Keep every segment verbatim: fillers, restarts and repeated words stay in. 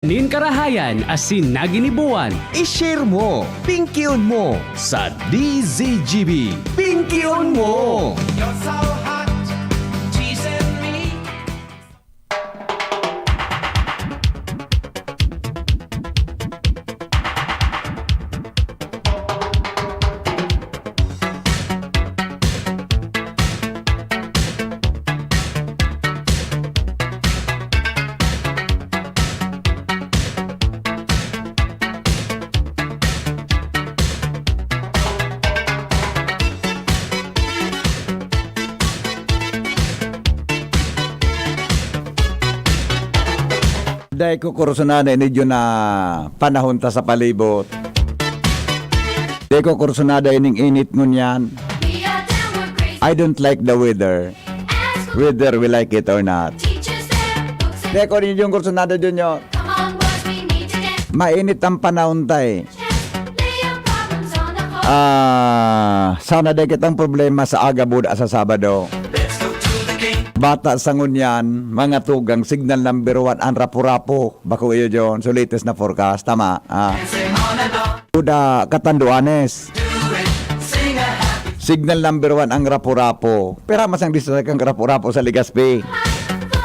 Nin karahayan asin naginibuan. I-share mo, pingkion mo sa D Z G B. Pingkion mo! You're so hot, teasing me. Dai ko kursunada ini dyan na panahon ta sa palibot. Dai ko kursunada ining init ngunyan. I don't like the weather. Whether we like it or not. Dai ko rin yung kursunada dyan yun. Mainit ang panahon, tay. Ah, sana dai kitang problema sa aga buda sa Sabado. Bata sa ngunyan, mga tugang, signal number one, ang Rapu-Rapu. Bako iyo, John. So, latest na forecast. Tama. Ah. Buda, Katanduanes. Signal number one, ang Rapu-Rapu. Pera masang distansya kan Rapu-Rapu sa Legazpi.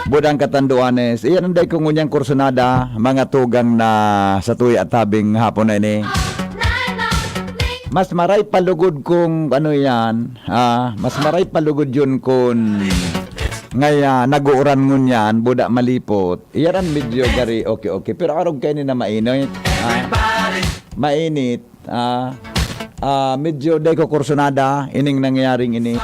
Budang Katanduanes. Iyan ang dai ko ngunyang kursunada, mga tugang na sa tuya at tabing hapon na ini. Mas maray palugod kung ano yan. Ah, mas maray palugod yun kung ngaya nag-uuran ngunyan, buda malipot. Iyan ang medyo gari, okay, okay. Pero arog kayo ni na mainit. Ah, mainit. Ah, ah, medyo dai ko kursunada ining nangyaring ini.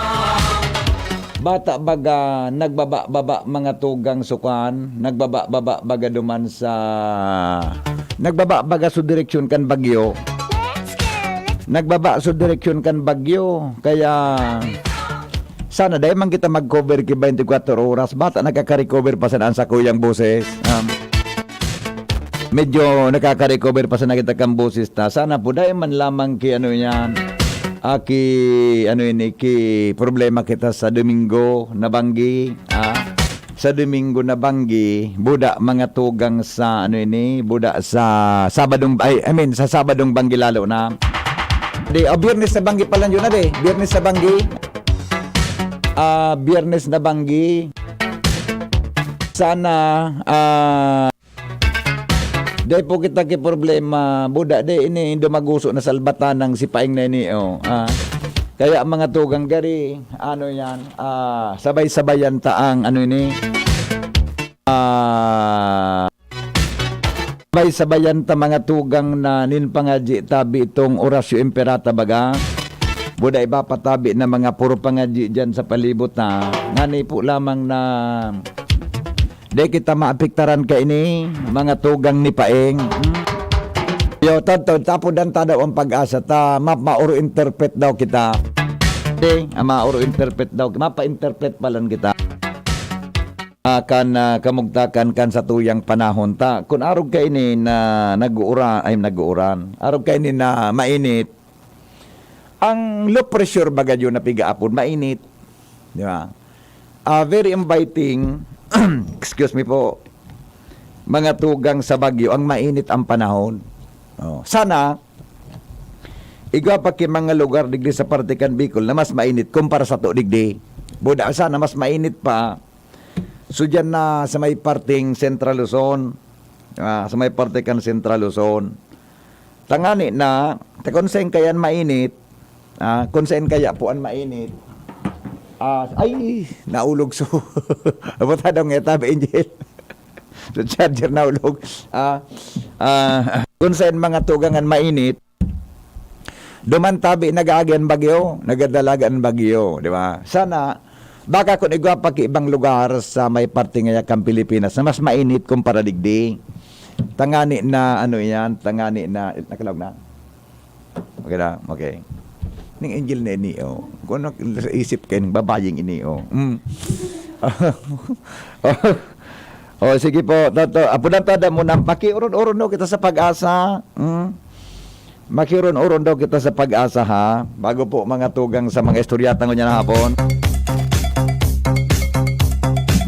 Bata baga nagbaba-baba mga tugang sukan, nagbaba-baba baga duman sa, nagbaba baga sa direksyon kan bagyo. Nagbaba sa direksyon kan bagyo. Kaya sana dai man kita mag-cover ki twenty-four oras. Bata nakaka-recover pa sana ang sakuyang boses. Um, medyo nakaka-recover pa sana kita kan boses ta. Sana po dai man lamang ki ano yan. Aki, ano ini, ki problema kita sa Domingo na banggi. Ah, sa Domingo na banggi, buda mga tugang sa ano ini, buda sa Sabadong, ay, I mean, sa Sabadong banggi lalo na. Di, oh, Biyernes na banggi pala yun na, di. Biyernes na banggi. Ah, Biyernes na banggi. Sana, ah, dai po kita ki problema, buda, di ini dumaguso na salbatan ng sipaing na ini, oh. Ah, kaya mga tugang gari, ano yan, ah, sabay-sabayan ta ang ano ini. Ah, sabay-sabayan ta mga tugang na nin pangadyi tabi itong Orasyo Imperata baga. Buda iba pa tabi na mga puro pangadyi dyan sa palibot na. Ngani po lamang na di kita maapektaran kaini, mga tugang ni Paeng. Hmm? Yo, tadto, tapodan ta daw ang pag-asa ta, ma-, maoro interpret daw kita. Di, ah, maoro interpret daw, mapa-interpret pa lang kita. Ah, kan, ah, kamugtakan kan sa tuyang panahon ta. Kun arog kaini na nag-uuran, ay, nag-uuran. Arog kaini na mainit. Ang low pressure baga yun na pigaapon, mainit. Di ba? Ah, very inviting. Excuse me po. Mga tugang sa Baguio, ang mainit ang panahon. Oh, sana, igwa pa ki mga lugar digdi sa parte kan Bicol na mas mainit kumpara sa to digdi. Buda, sana mas mainit pa. So, dyan na sa may parting Central Luzon, ah, sa may parte kan Central Luzon. Tangani na, ta kung saan kaya mainit, ah, kung saan kaya po ang mainit, ah, ay, naulog so. Abot adong ngeta, Angel. Sa charger naulog. Ah, ah, kung saan mga tugangan mainit, duman tabi nag-aagi an bagyo, nagadalaga an bagyo, di ba? Sana, baka kun igwa pa ki ibang lugar sa may parte ngaya kan Pilipinas na mas mainit kumpara digdi. Tangani na, ano yan, tangani na, nakalaog na? Okay na? Okay. Ning Angel na ini, oh. Kung ano sa isip kayo, ning babayeng ini, oh. Mm. Oh, sige po, Toto. Apo na tada mo nang pakiuron-uron daw kita sa Pag-asa. Mm. Makiuron-uron daw kita sa Pag-asa, ha? Bago po mga tugang sa mga istorya tango niya na hapon.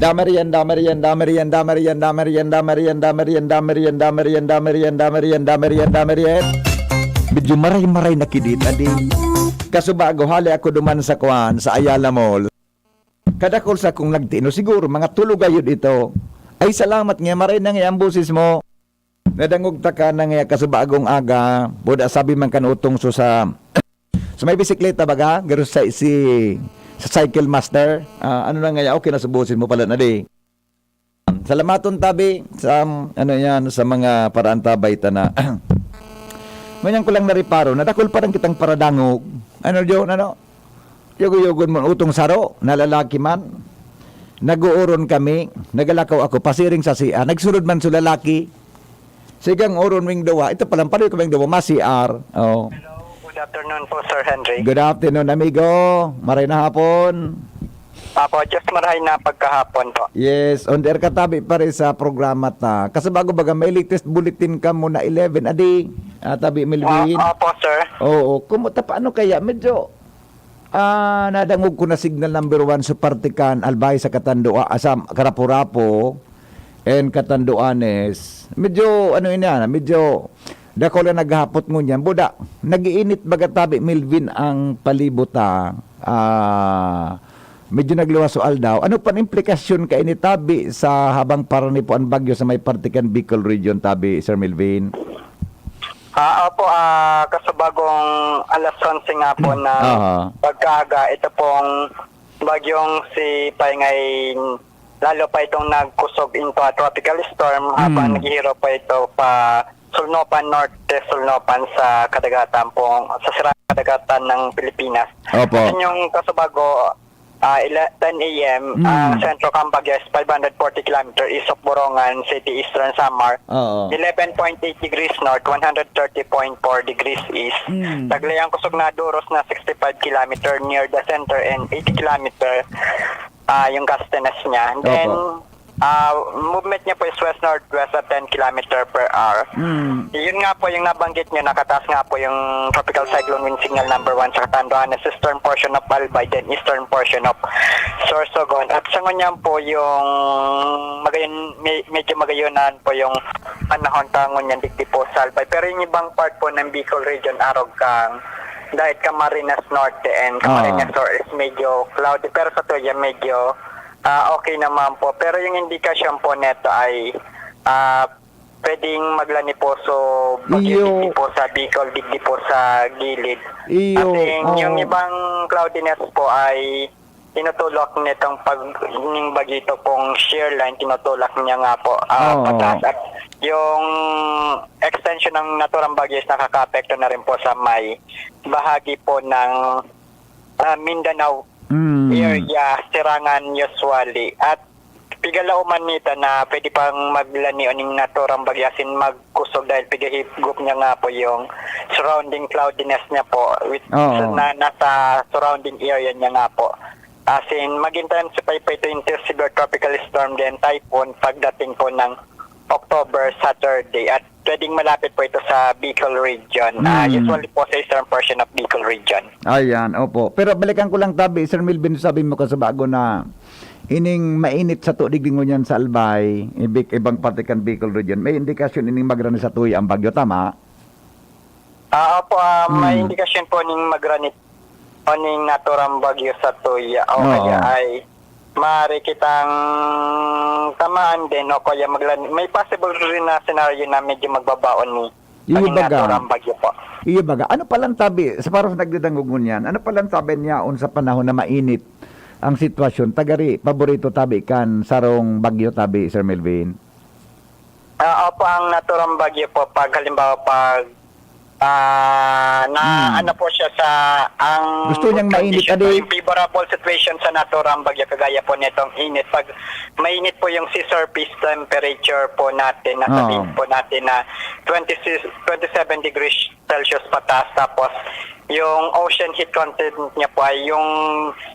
Dami riyan, dami riyan, dami riyan, dami riyan, dami riyan, dami riyan, dami riyan, dami riyan, dami riyan, dami riyan, dami riyan, dami riyan, dami riyan, dami riyan. Medyo maray-maray na kidita din. Kasubago, hali ako duman sa kwan, sa Ayala Mall. Kadakol sa kong nagtino, siguro mga tulog ayod ito. Ay, salamat nga, maray na nga ang boses mo. Nadangog ta ka na nga kasubagong aga, buda sabi man kan utong so sa, sa may bisikleta baga, garo sa si, sa Cycle Master. Ah, ano na nga, okay na subusin mo pala na di. Salamaton tabi sa, ano yan, sa mga paraan tabay ta na. Ngunyan ko lang nariparo, nadakol pa rin kitang paradangog. Ano, Jo, ano? Yugo-yugon mo, utong saro, na lalaki man. Nag-uuron kami, nagalakaw ako, pasiring sa C R. Nagsulod man sa lalaki. Sigang uron wing duwa. Ito palang panoy ko wing duwa, ma-C R. Oh. Hello, good afternoon po, Sir Henry. Good afternoon, amigo. Maray na hapon. Apo, just marahay na pagkahapon po. Yes, on air ka tabi pare sa programa ta. Kasi bago baga may latest bulletin ka muna eleven. Adi, ah, tabi Melvin. Ah, opo, sir. Oo, kumusta paano kaya? Medyo ah, nadangog ko na signal number one sa parte kan Albay sa Katandua, ah, sa Karapo-Rapo and Katanduanes. Medyo, ano ina, medyo dakula naghapot ngunyan. Buda, nag-iinit baga tabi, Melvin, ang palibot, ah. Ah, medyo nagluwas so aldaw. Ano pan implikasyon kaini tabi sa habang parani po ang bagyo sa may parte kan Bicol Region tabi, Sir Melvin? Ah, opo, ah, kasubagong alas onse nga po ng Aha. pagkaaga, ito pong bagyong si Paingay, lalo pa itong nagkusog into a tropical storm habang Mm. naghihiro pa ito pa Sulnopan Norte, Sulnopan sa kadagatan pong, sa sirang kadagatan ng Pilipinas. Opo. At yung kasubago, ah, ele-, ten a m, Mm. ang sentro kang bagyo is five hundred forty kilometer east of Borongan City, Eastern Samar. Oo. Eleven point eight degrees north, one hundred thirty point four degrees east. Mm. Taglay ang kusog na duros na sixty-five kilometer near the center and eighty kilometer, ah, yung gustiness niya. And then, Opo. ah, movement niya po is west-northwest at ten kilometer per hour. Mm. Yun nga po, yung nabanggit niyo, nakataas nga po yung tropical cyclone wind signal number one sa Catanduanes, eastern portion of Albay, then eastern portion of Sorsogon. At sa ngunyan po, yung magayon, me-, medyo magayunan po yung panahon ta ngunyan digdi po sa Albay. Pero yung ibang part po ng Bicol region, arog kang, dahil Camarines Norte and Camarines Ah. Sur is medyo cloudy. Pero sa Tuya, medyo ah, okay naman po. Pero yung indikasyon po neto ay, ah, pwedeng maglani po, so, bagyo Iyo. Digdi po sa Bicol, digdi po sa gilid. Iyo, At yung, oo. yung ibang cloudiness po ay tinutulak nitong pag, yung bagyo ito pong shear line, tinutulak niya nga po, ah, Oo. pataas. At yung extension ng naturang bagyo is nakakaapekto na rin po sa may bahagi po ng, ah, Mindanao Mm. area, Sirangan usually. At pigala uman nita na pwede pang maglani o ning naturang bagyo, as in magkusog dahil pigahigop niya nga po yung surrounding cloudiness niya po, with, Oo. na nasa surrounding area niya nga po. As in, mag-intensify pa ito into severe tropical storm, then typhoon, pagdating po ng October, Saturday. At pwedeng malapit po ito sa Bicol region. Ah, Mm. Usually po sa eastern portion of Bicol region. Ayan, opo. Pero balikan ko lang tabi, Sir Melvin, sabi mo kasi bago na ining mainit sa tudig din ngunyan sa Albay, ibig, ibang parte kan Bicol region. May indikasyon ining magrani sa tuya ang bagyo, tama? Ah, opo, ah, may Hmm. indikasyon po ning magrani o ning naturang bagyo sa tuya. O Oo. kaya ay maaari kitang tamaan din o kaya maglan-, may possible rin na scenario na medyo magbabaon ni Iyo maging baga. Naturang bagyo po. Iyo baga. Ano palang tabi, sa parang nagdadangog ngunyan, ano palang tabi niya on sa panahon na mainit ang sitwasyon? Tagari, paborito tabi kan sarong bagyo tabi, Sir Melvin? Ah, opo, ang naturang bagyo po, pag halimbawa, pag, ah, na Hmm. ano po siya sa, ang Gusto niyang mainit, condition adi. po, yung favorable situation sa naturang bagyo, kagaya po nitong init. Pag mainit po yung sea surface temperature po natin, nasa Oo. range po natin na twenty-six, twenty-seven degrees Celsius pataas, tapos yung ocean heat content niya po ay yung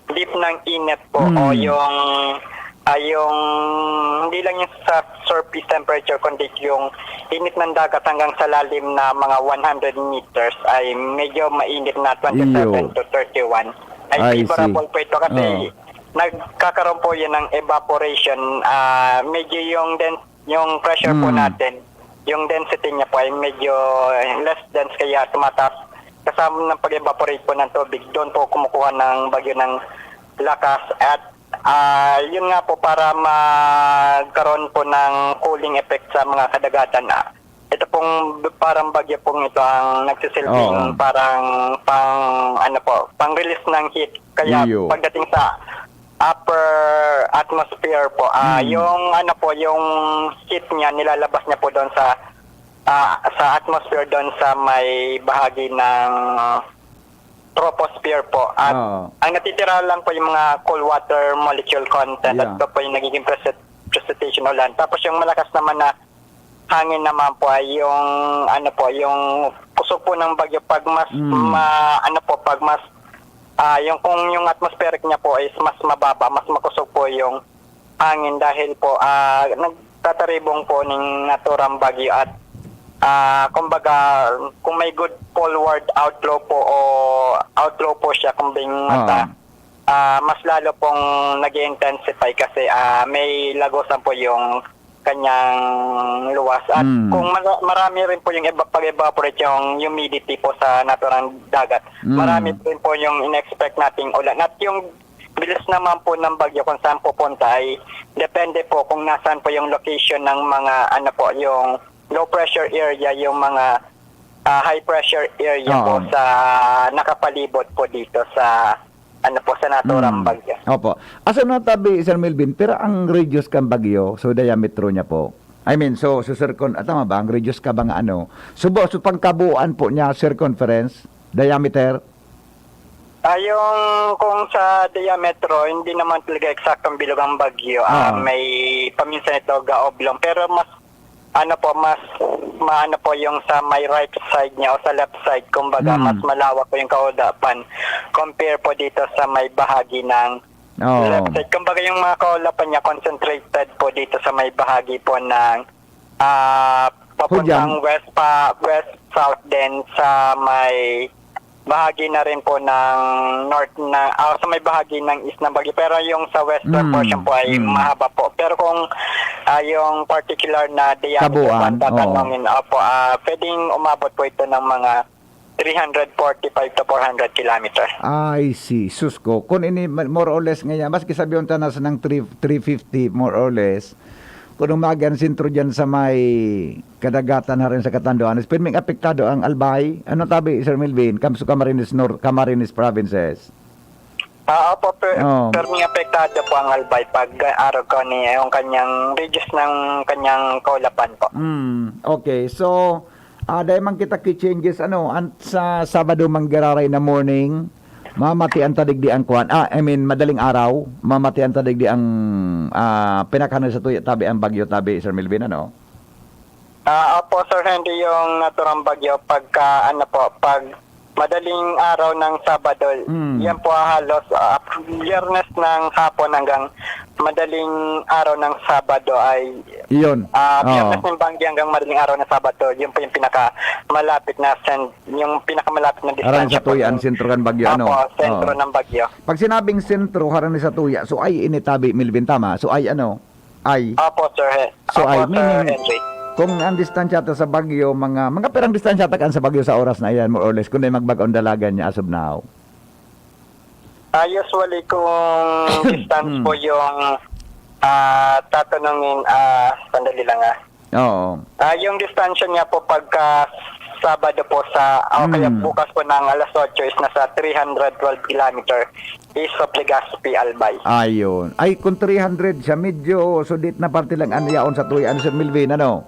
deep ng init po, Hmm. o yung, ay yung, hindi lang yung sa surface temperature, kundi yung init ng dagat hanggang sa lalim na mga one hundred meters ay medyo mainit na, twenty-seven Iyo. to thirty-one. I Ay see. favorable po ito kasi Oo. nagkakaroon po yan ng evaporation. Ah, medyo yung den-, yung pressure po Hmm. natin, yung density niya po ay medyo less dense, kaya tumataas. Kasama ng pag-evaporate po ng tubig, doon po kumukuha ng bagyo ng lakas. At, ah, yun nga po, para magkaroon po ng cooling effect sa mga kadagatan, ah, ito pong b-, parang bagyo pong ito ang nagsisilbing Oo. parang pang, ano po, pang-release ng heat. Kaya Iyo. pagdating sa upper atmosphere po, ah, Hmm. yung ano po, yung heat niya, nilalabas niya po doon sa, ah, sa atmosphere doon sa may bahagi ng troposphere po. At Oo. ang natitira lang po yung mga cool water molecule content. Yeah. At ito po yung nagiging precip-, precipitation, ulan. Tapos yung malakas naman na hangin naman po ay yung, ano po, yung kusog po ng bagyo pag mas Mm. ma-, ano po, pag mas, ah, yung, kung yung atmospheric niya po is mas mababa, mas makusog po yung hangin dahil po, ah, nagtataribong po ning naturang bagyo at, ah, kumbaga, kung may good forward outflow po o outflow po siya, kung bing mata, Ah. ah, mas lalo pong nag-i-intensify kasi, ah, may lagusan po yung kanyang luwas. At Mm. kung mara-, marami rin po yung eva-, pag-evaporate yung humidity po sa naturang dagat, Mm. marami rin po yung in-expect nating ulan. At yung bilis naman po ng bagyo kung saan pupunta ay depende po kung nasaan po yung location ng mga, ano po, yung low pressure area, yung mga, ah, high pressure area po Oo. sa nakapalibot po dito sa, ano po, sa naturang Mm. bagyo. Opo. Asa na tabi, Sir Melvin, pero ang radius kan bagyo, so diametro niya po? I mean, so, so circum-, ah, tama ba? Ang radius ka ba nga ano? So, bo-, so pagkabuuan po niya, circumference, diameter? Ah, yung kung sa diametro, hindi naman talaga eksaktong bilog ang bagyo. Ah, Ah. may paminsan ito ga-oblong. Pero mas, ano po, mas maano po yung sa may right side niya o sa left side. Kumbaga, Hmm. mas malawak po yung kaulapan compare po dito sa may bahagi ng Oo. left side. Kumbaga, yung mga kaulapan niya concentrated po dito sa may bahagi po ng, ah, papuntang Hudyang. west pa, west south din sa may bahagi na rin po ng north na, ah, sa may bahagi ng east ng Baguio. Pero yung sa western Mm, portion po ay mm. mahaba po. Pero kung, ah, yung particular na diameter Kabuuan, po ang tatanungin, oo. opo, ah, pwedeng umabot po ito ng mga three hundred forty-five to four hundred kilometer. I see. Sus ko. Kung ini, ma-, more or less ngayon, maski sabihin ta na sa ng three, three fifty, more or less, kung umagi ang sentro dyan sa may kadagatan, harin sa Catanduanes, pirming apektado ang Albay. Ano tabi, Sir Melvin? Kamso Camarines North, Camarines Provinces. Ah, opo, per-, Oo. perming apektado po ang Albay pag, ah, araw ko ni, yung kanyang radius ng kanyang kaulapan po. Mm, okay. So, ah, dahil man kita ki-changes, ano, an-, sa Sabado manggiraray na morning, mamati ang tadigdi ang kwan. Ah, I mean, madaling araw, mamati ang tadigdi ang, ah, pinakahan sa tuya, tabi ang bagyo, tabi, Sir Melvin, ano? Ah, opo, Sir Henry, yung naturang bagyo, pagka, ano po, pag madaling araw ng Sabado, Mm. yan po halos, ah, Biyernes ng hapon hanggang madaling araw ng Sabado ay, Iyon. ah, Biyernes Oo. ng banggi hanggang madaling araw ng Sabado, yun po yung pinakamalapit na sen-, yung pinakamalapit na Aran distansya sa po tuya ang yung sentro kan bagyo, ano? Opo, sentro Oo. ng bagyo. Pag sinabing sentro, harani sa tuya, so ay ini tabi, Melvin, tama? So ay ano? Ay. Opo, Sir He-, So opo, ay, Sir meaning, Henry. kung ang distansya ta sa bagyo, mga, mga pirang distansya ta kan sa bagyo sa oras na yan, more or less, kung di magbag-o ang dalagan niya as of now? Ah, usually, kung distance Hmm. po yung, ah, tatanungin, ah, sandali lang, ah. Oo. Ah, yung distansya niya po pagka Sabado po sa, o kaya Hmm. bukas po ng alas otso is nasa three hundred twelve kilometer east of Legazpi, Albay. Ayun. Ay, kung three hundred siya, medyo sudit na parte lang ang yaon sa tuya, ano, Sir Melvin, ano?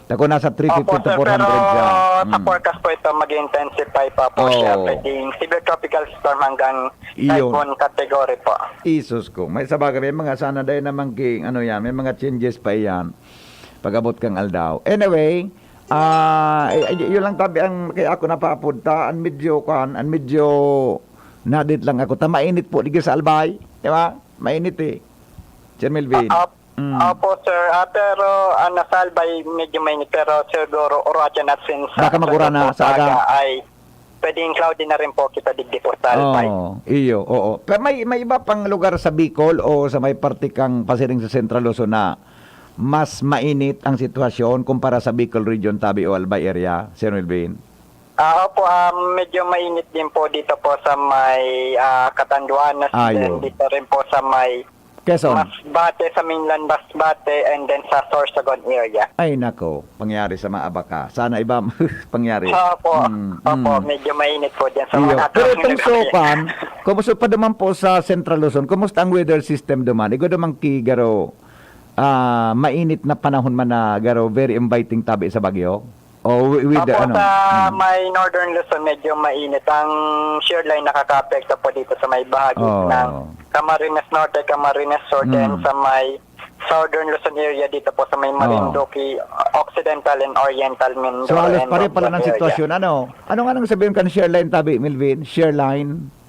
Tako nasa three fifty Opo, to sir, four hundred pero siya. sa Mm. forecast po ito, mag-intensify pa po siya. Oo. Pwedeng severe tropical storm hanggang Iyon. typhoon category po. Isus ko. May sabagay, may mga sana dahil naman king, ano yan, may mga changes pa iyan. Pag-abot kang aldaw. Anyway, ah, y-, y-, yun lang tabi ang kaya ako napapunta, ang medyo, kwan, ang medyo nadit lang ako. Ta mainit po, digdi sa Albay. Di ba? Mainit eh. Sir Melvin. Ah, op-, Mm. opo, sir. Ah, pero, ah, nasa Albay, medyo mainit. Pero siguro, Oroatia na since, Baka ah, magura na Tondo sa aga. Paga ay pwedeng cloudy na rin po kita digdi po sa Albay. Oo, iyo, oo. Pero may, may iba pang lugar sa Bicol o sa may parte kang pasiring sa Central Luzon na mas mainit ang sitwasyon kumpara sa Bicol Region, tabi o Albay area, Sir Melvin? Ah, opo, ah, medyo mainit din po dito po sa may, ah, Catanduanes, Ayo. Then dito rin po sa may Quezon. Masbate, sa mainland Masbate, and then sa Sorsogon area. Ay, nako, pangyari sa mga abaka. Sana iba, pangyari. Opo, Hmm, opo, hmm. Medyo mainit po dyan sa Iyo. mga Pero natapos itong na sopan, kumusta pa naman po sa Central Luzon? Kumusta ang weather system duman? Igo naman ki garo, ah, mainit na panahon man na garo, very inviting tabi sa bagyo? O wi-, with the Opo, ano? sa Hmm. may Northern Luzon, medyo mainit. Ang shear line nakakaapekto po dito sa may bahagi Oh. ng Camarines Norte, Camarines Sur, then Hmm. sa may Southern Luzon area dito po sa may Oh. Marinduque, Occidental and Oriental Mindoro So, halos and pare pala Luzon ng area. sitwasyon, ano? Ano nga nang sabihin kan shear line tabi, Melvin? Shear line?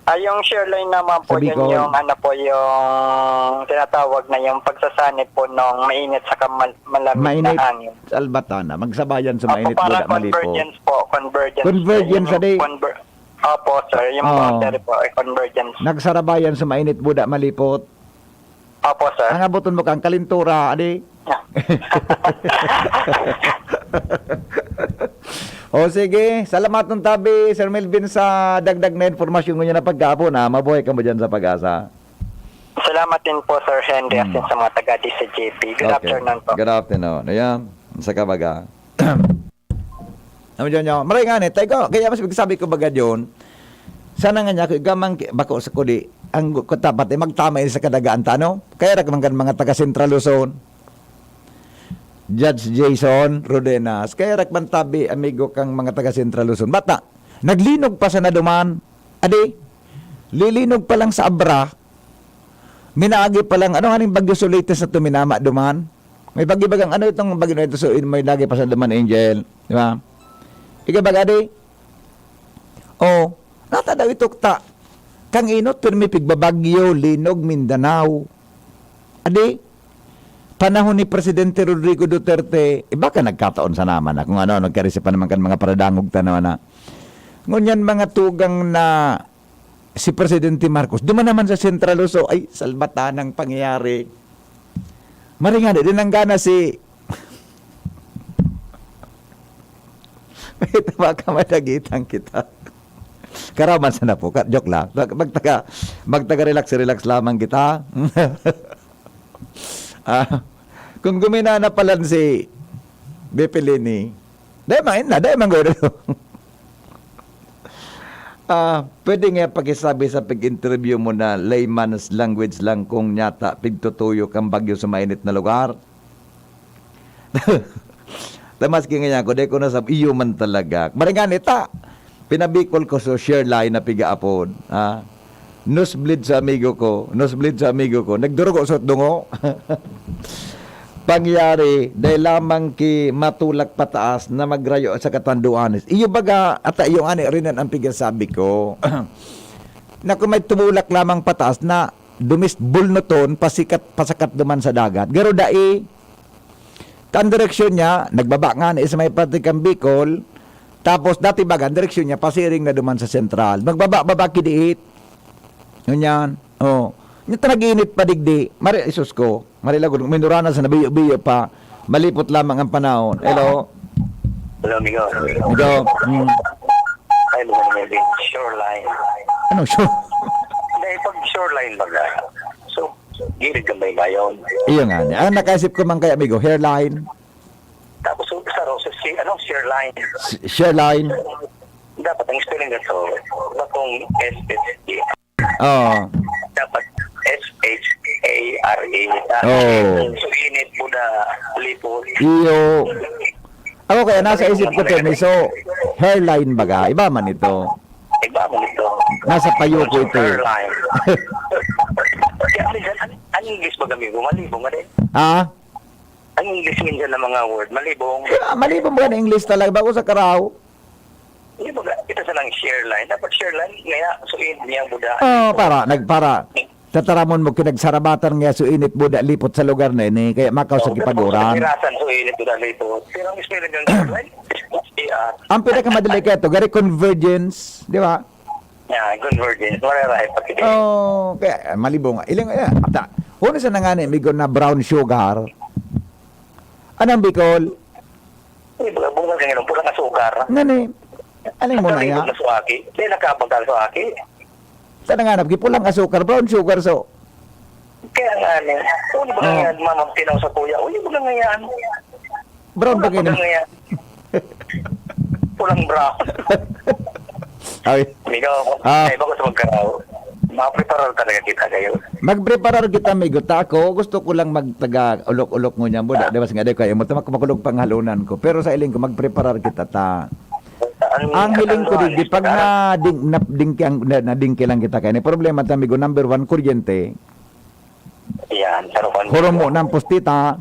Ah, yung shear line naman po, Sa yun Bicol? yung ano po, yung tinatawag na yung pagsasanib po ng mainit sa kamal-, malamig Mainit. na hangin. Sa Albatana, magsabayan sa Opo, mainit parang buda malipot. convergence po, convergence. Convergence, Yung adi? conver-, opo, sir, yung Oo. boundary po ay convergence. Nagsarabayan sa mainit buda malipot. Opo, sir. Ang abuton mo kang kalintura, adi? Ah. O sige, salamat ng tabi, Sir Melvin, sa dagdag na impormasyon ngunyan na pagkahapon, ha. Mabuhay ka mo dyan sa Pag-asa. Salamat din po, Sir Henry, Hmm. asin sa mga taga D C J P. Good Okay. afternoon po. Good afternoon. Ayan, sa kabaga. Ano dyan nyo? Maray nga ni, tayo ko, kaya mas sabi ko baga dyan, sana nga niya, kung gamang ki-, bako sa kudi, ang gu-, katapat, eh, magtama ini sa kadagaan ta, ano? Kaya rak man kan mga taga Central Luzon, Judge Jason Rodenas, kaya rak man tabi, amigo kang mga taga Central Luzon. Bata, naglinog pa sana duman. Adi, lilinog pa lang sa Abra, minaagi pa lang, ano nga ning bagyo sa latest na tuminama duman? May bagyo bagang, ano itong bagyo na ito? So, in, may lagi pa sa duman, Angel. Di ba? Ikaw baga, di? Oh, nata daw itukta. Kang inot, pirmi pigbabagyo, linog, Mindanao. Adi, panahon ni Presidente Rodrigo Duterte, iba ka nagkataon sa naman na kung ano, nagkarisi pa naman kan mga paradangog tanaw na. Ngunyan, mga tugang na si Presidente Marcos, duman naman sa Central Luzon, ay, salbatanang pangyayari. Maringani, dinanggana si May tama ka, madagitan kita. Karaman sana po. Ka-, joke lang. Mag-, magtaga, magtaga relax, relax lamang kita. Ah, kung guminana palan si Bepelini, dai man, na, dai man gawin. Ah, pwede nga pakisabi sa pag-interview mo na layman's language lang kung nyata, pigtutuyo kang bagyo sa mainit na lugar? Tamaski ngayon ko, dai ko na sab-, iyo man talaga. Maringan ita, pinabikol ko sa share line na piga apod, ha? Nosebleed sa amigo ko, nosebleed sa amigo ko. Nagdurugo sa dungo. Pangyari, dahil lamang ki matulak pataas na magrayo sa katanduanes. Iyo baga, ata iyo ani, rinan ang pigasabi ko. Na kung may tumulak lamang pataas na dumis bulnoton, pasikat, pasakat duman sa dagat. Garo dai, ta ang direksyon niya, nagbaba nga na sa may parte kan Bicol, tapos dati baga, ang direksyon niya, pasiring na duman sa sentral. Magbaba-baba kidiit. Ngunyan, oh. Nya ta nag-init pa digdi. Mari, isus ko. Mari lagod, minurana sa nabiyo-biyo pa. Malipot lamang ang panahon. Hello? Hello, amigo. Amigo. Hmm. Ay, mga naman din. Shoreline. Anong shore? Dahil pag shoreline baga, so, gilid kang baybayon. Iyo nga. Ang nakaisip ko man kay amigo, hairline. Tapos, so, sa Roses, si, ano, share line. S-, share line. Dapat ang spelling na to, bakong S H A. Oo. Dapat S H A R A. Oo. So, init mo na lipot. Iyo. Ako kaya nasa isip ko, Termi, so, hairline baga, iba man ito. Iba man ito. Nasa payo ko ito eh. Hairline. Kaya minsan, ang, ang English baga, amigo, malibong ka din. Ha? Ang English minsan ng mga word, malibong. Kaya, malibong baga na English talaga, bago sa karaw. Hindi ba, ito sa lang share line. Dapat share line, ngaya, so, in, niya, buda. Oh, para, nagpara. Tataramon mo, kinagsarabatan nga, so, init, buda, lipot sa lugar na ini, kaya makaw sa Oh, pero kung kipaguran. Sa pirasan, so, init, buda, lipot. Pero ang spelling ng share line, S H A Ang pinakamadali kato, gari convergence, di ba? Yeah, convergence. Mararahay pa kita. Oh, kaya, malibong. Ilang, eh, ata, huli sa nangani, migo na brown sugar. Anong Bicol? Eh, baga, bunga ka ngayon, pulang asukar. Ngani, aling mo na Ang ya? Bicol na suwaki. Di nakabagal suwaki. Sa nanganap, gipulang asukar, brown sugar, so. Kaya nga, ano, uli ba Oh. nga yan, mama, tinaw sa kuya? Uli ba nga yan? Brown Uli ba ba nga yan? nga yan? Pulang brown. Ay. Ikaw, Ah. Ay, bago sa magkaraw. Mapreparar talaga kita kayo. Magpreparar kita, amigo. Ta ako, gusto ko lang magtaga ulok-ulok ngunyan, buda. Ah. Di ba, singa, di kayo mo, tamak makulog panghalunan ko. Pero sa iling ko, magpreparar kita, ta. Ang Ang hiling ko, ang digdi, pag na- na ding, na, dingki ang, na, na dingki lang kita kaya. Ni problema ta, amigo, number one, kuryente. Yan, sa Rocan. Hurom mo ng pustita.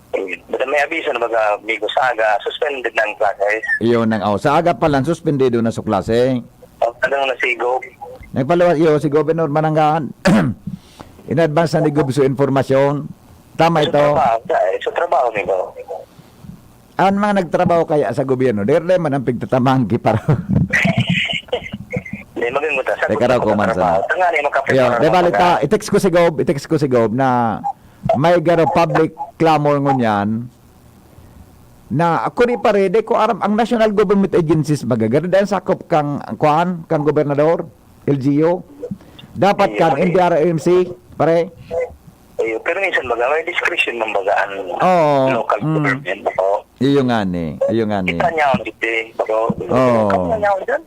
Eh, basta may abiso na baga, amigo, sa aga, suspended na ang klase. Iyon ang, oh, sa aga pa lang, suspendido na sa klase. Oh, talagang nasigo. Nagpaliwas, iyo, si Governor Manangan. In advance na ni Gob sa informasyon. Tama Sa ito. trabaho, sa, eh, sa trabaho, amigo. Ang mga nagtrabaho kaya sa gobyerno, dere man ang pigtatamanggi para. Hindi, maganda. Sa Teka raw, kung kuman trabaho, sana. Tanga na yung makapreparar Yo, di ng bali mga ta, i-text ko si Gob, i-text ko si Gob na may garo public clamor ngunyan na ako ni pare, di ko aram, ang national government agencies baga, garo dahil sakop kang, kuan, kang gobernador, L G U. Dapat Iyo, kan pare. N D R M C, pare. Iyo, pero minsan baga, may discretion man baga ang Oo, local mm. government. Oo. Iyo nga ni, iyo nga ni. Kita niya ang dito, eh. Oo. Kita niya ang dyan.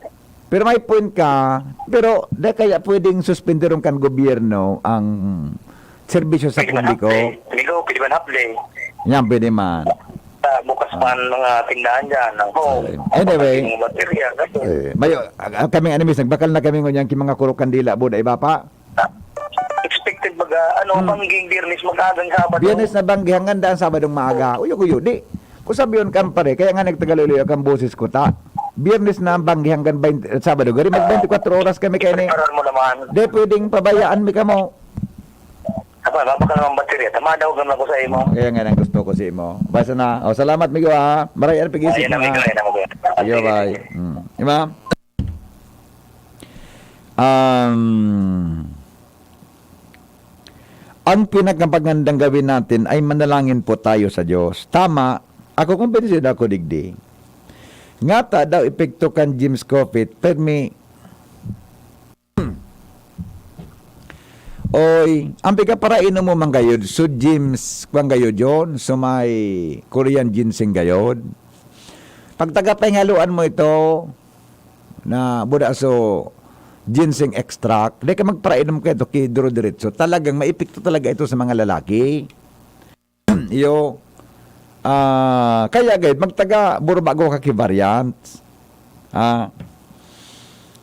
Pero may point ka, pero di kaya pwedeng suspenderon kan gobyerno ang serbisyo sa Pwede man publiko? haple. Amigo, pwede man haple. Yan, pwede man. Sa bukas Ah. man mga tindahan dyan, ang home. Ay, anyway. Ang baterya, ganun. Eh, mayo, ah, kami nga namis, nagbakal na kami ngunyan ki mga kurok kandila, buda, iba pa? Expected baga, ano, Hmm. bangging Biyernes, mag-agang Sabado. Biyernes na banggi, hanggang daan Sabadong maaga. Uyo, uyo, di. Kung sabiyon ka, pare, kaya nga nagtagaloloy ang boses ko, ta. Biyernes na ang banggi hanggang baynte, Sabado. Gari, mag baynte kwatro oras kami kaya ni. Preparar mo naman. Di pwedeng pabayaan mi kamo. Ako, mabakal naman baterya. Tamadaw ka na ko sa imo. Kaya nga nang gusto ko si imo. Basta na. O, salamat, migo, ha. Maray, ano, pag-isip Ayan, mo, amigo, ha. Ayan, amigo. Iyo, Sige, bye. sige. Hmm. Ima? Um, ang pinakamagandang gawin natin ay manalangin po tayo sa Diyos. Tama, ako, kumbinsido ako digdi. Ngata daw epekto kan James Coffee, permi, oy, ang pigkaparainom mo man gayod, so James, kwan gayod yon, so may Korean ginseng gayod. Pag tagapahingaluan mo ito, na buda so ginseng extract, di ka magparainom ka ito, kidro diretso. Talagang maepekto talaga ito sa mga lalaki. Iyo, ah, kaya gayud, magtaga Burbago ka ki variant. Ah,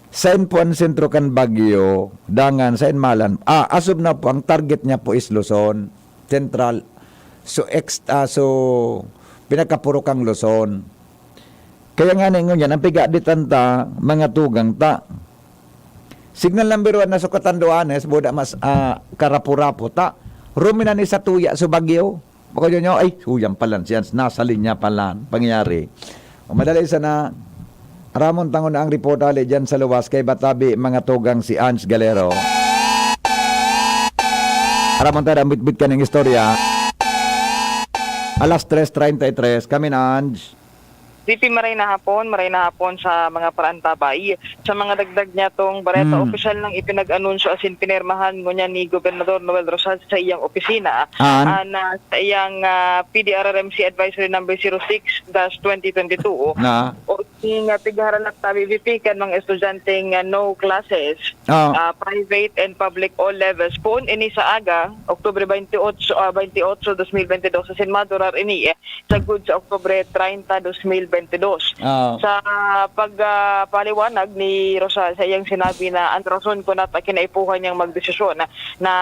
sain po ang sentro kan Baguio, dangan sain malan? Ah, as of now po, ang target niya po is Luzon Central. So, ex-, ah, so, pinagkapurok ang Luzon. Kaya nga na ngunyan, ang pigaditan ta, mga tugang ta. Signal number one na sukatan Duanes, buda mas, ah, karapo-rapo ta. Ruminan ni sa tuya, so Baguio. Bako nyo, ay, suyang palan, siya, nasa linya palan, pangyayari. O, madali sana, Ramon, tangon na ang report ali dyan sa luwas kay Batabi, mga tugang si Ange Galero. Ramon, tada ang bitbit ka ng istorya. Alas tres treinta y tres, kami na, Ange. V P, maray na hapon, maray na hapon sa mga paraantabay. Sa mga dagdag niya tong bareta, Hmm. opisyal nang ipinag-anunsyo asin pinirmahan ngunyan ni Gobernador Noel Rosal sa iyang opisina. An? Ah, na sa iyang, ah, P D R R M C Advisory Number zero six dash twenty twenty-two. Na? O ning, ah, pighaharanat tabi, V P, kan mga estudyanteng, ah, no classes, Ah. ah, private and public all levels. Poon ini sa aga, Oktubre twenty-eight, ah, twenty-eight, dos mil bente dos, asin madurar ini, eh, sagkod sa Oktubre treinta, dos mil bente dos. Ah. Sa pag, ah, paliwanag ni Rosal sa iyang sinabi na ang rason kung nata kinaipuhan niyang magdesisyon na, na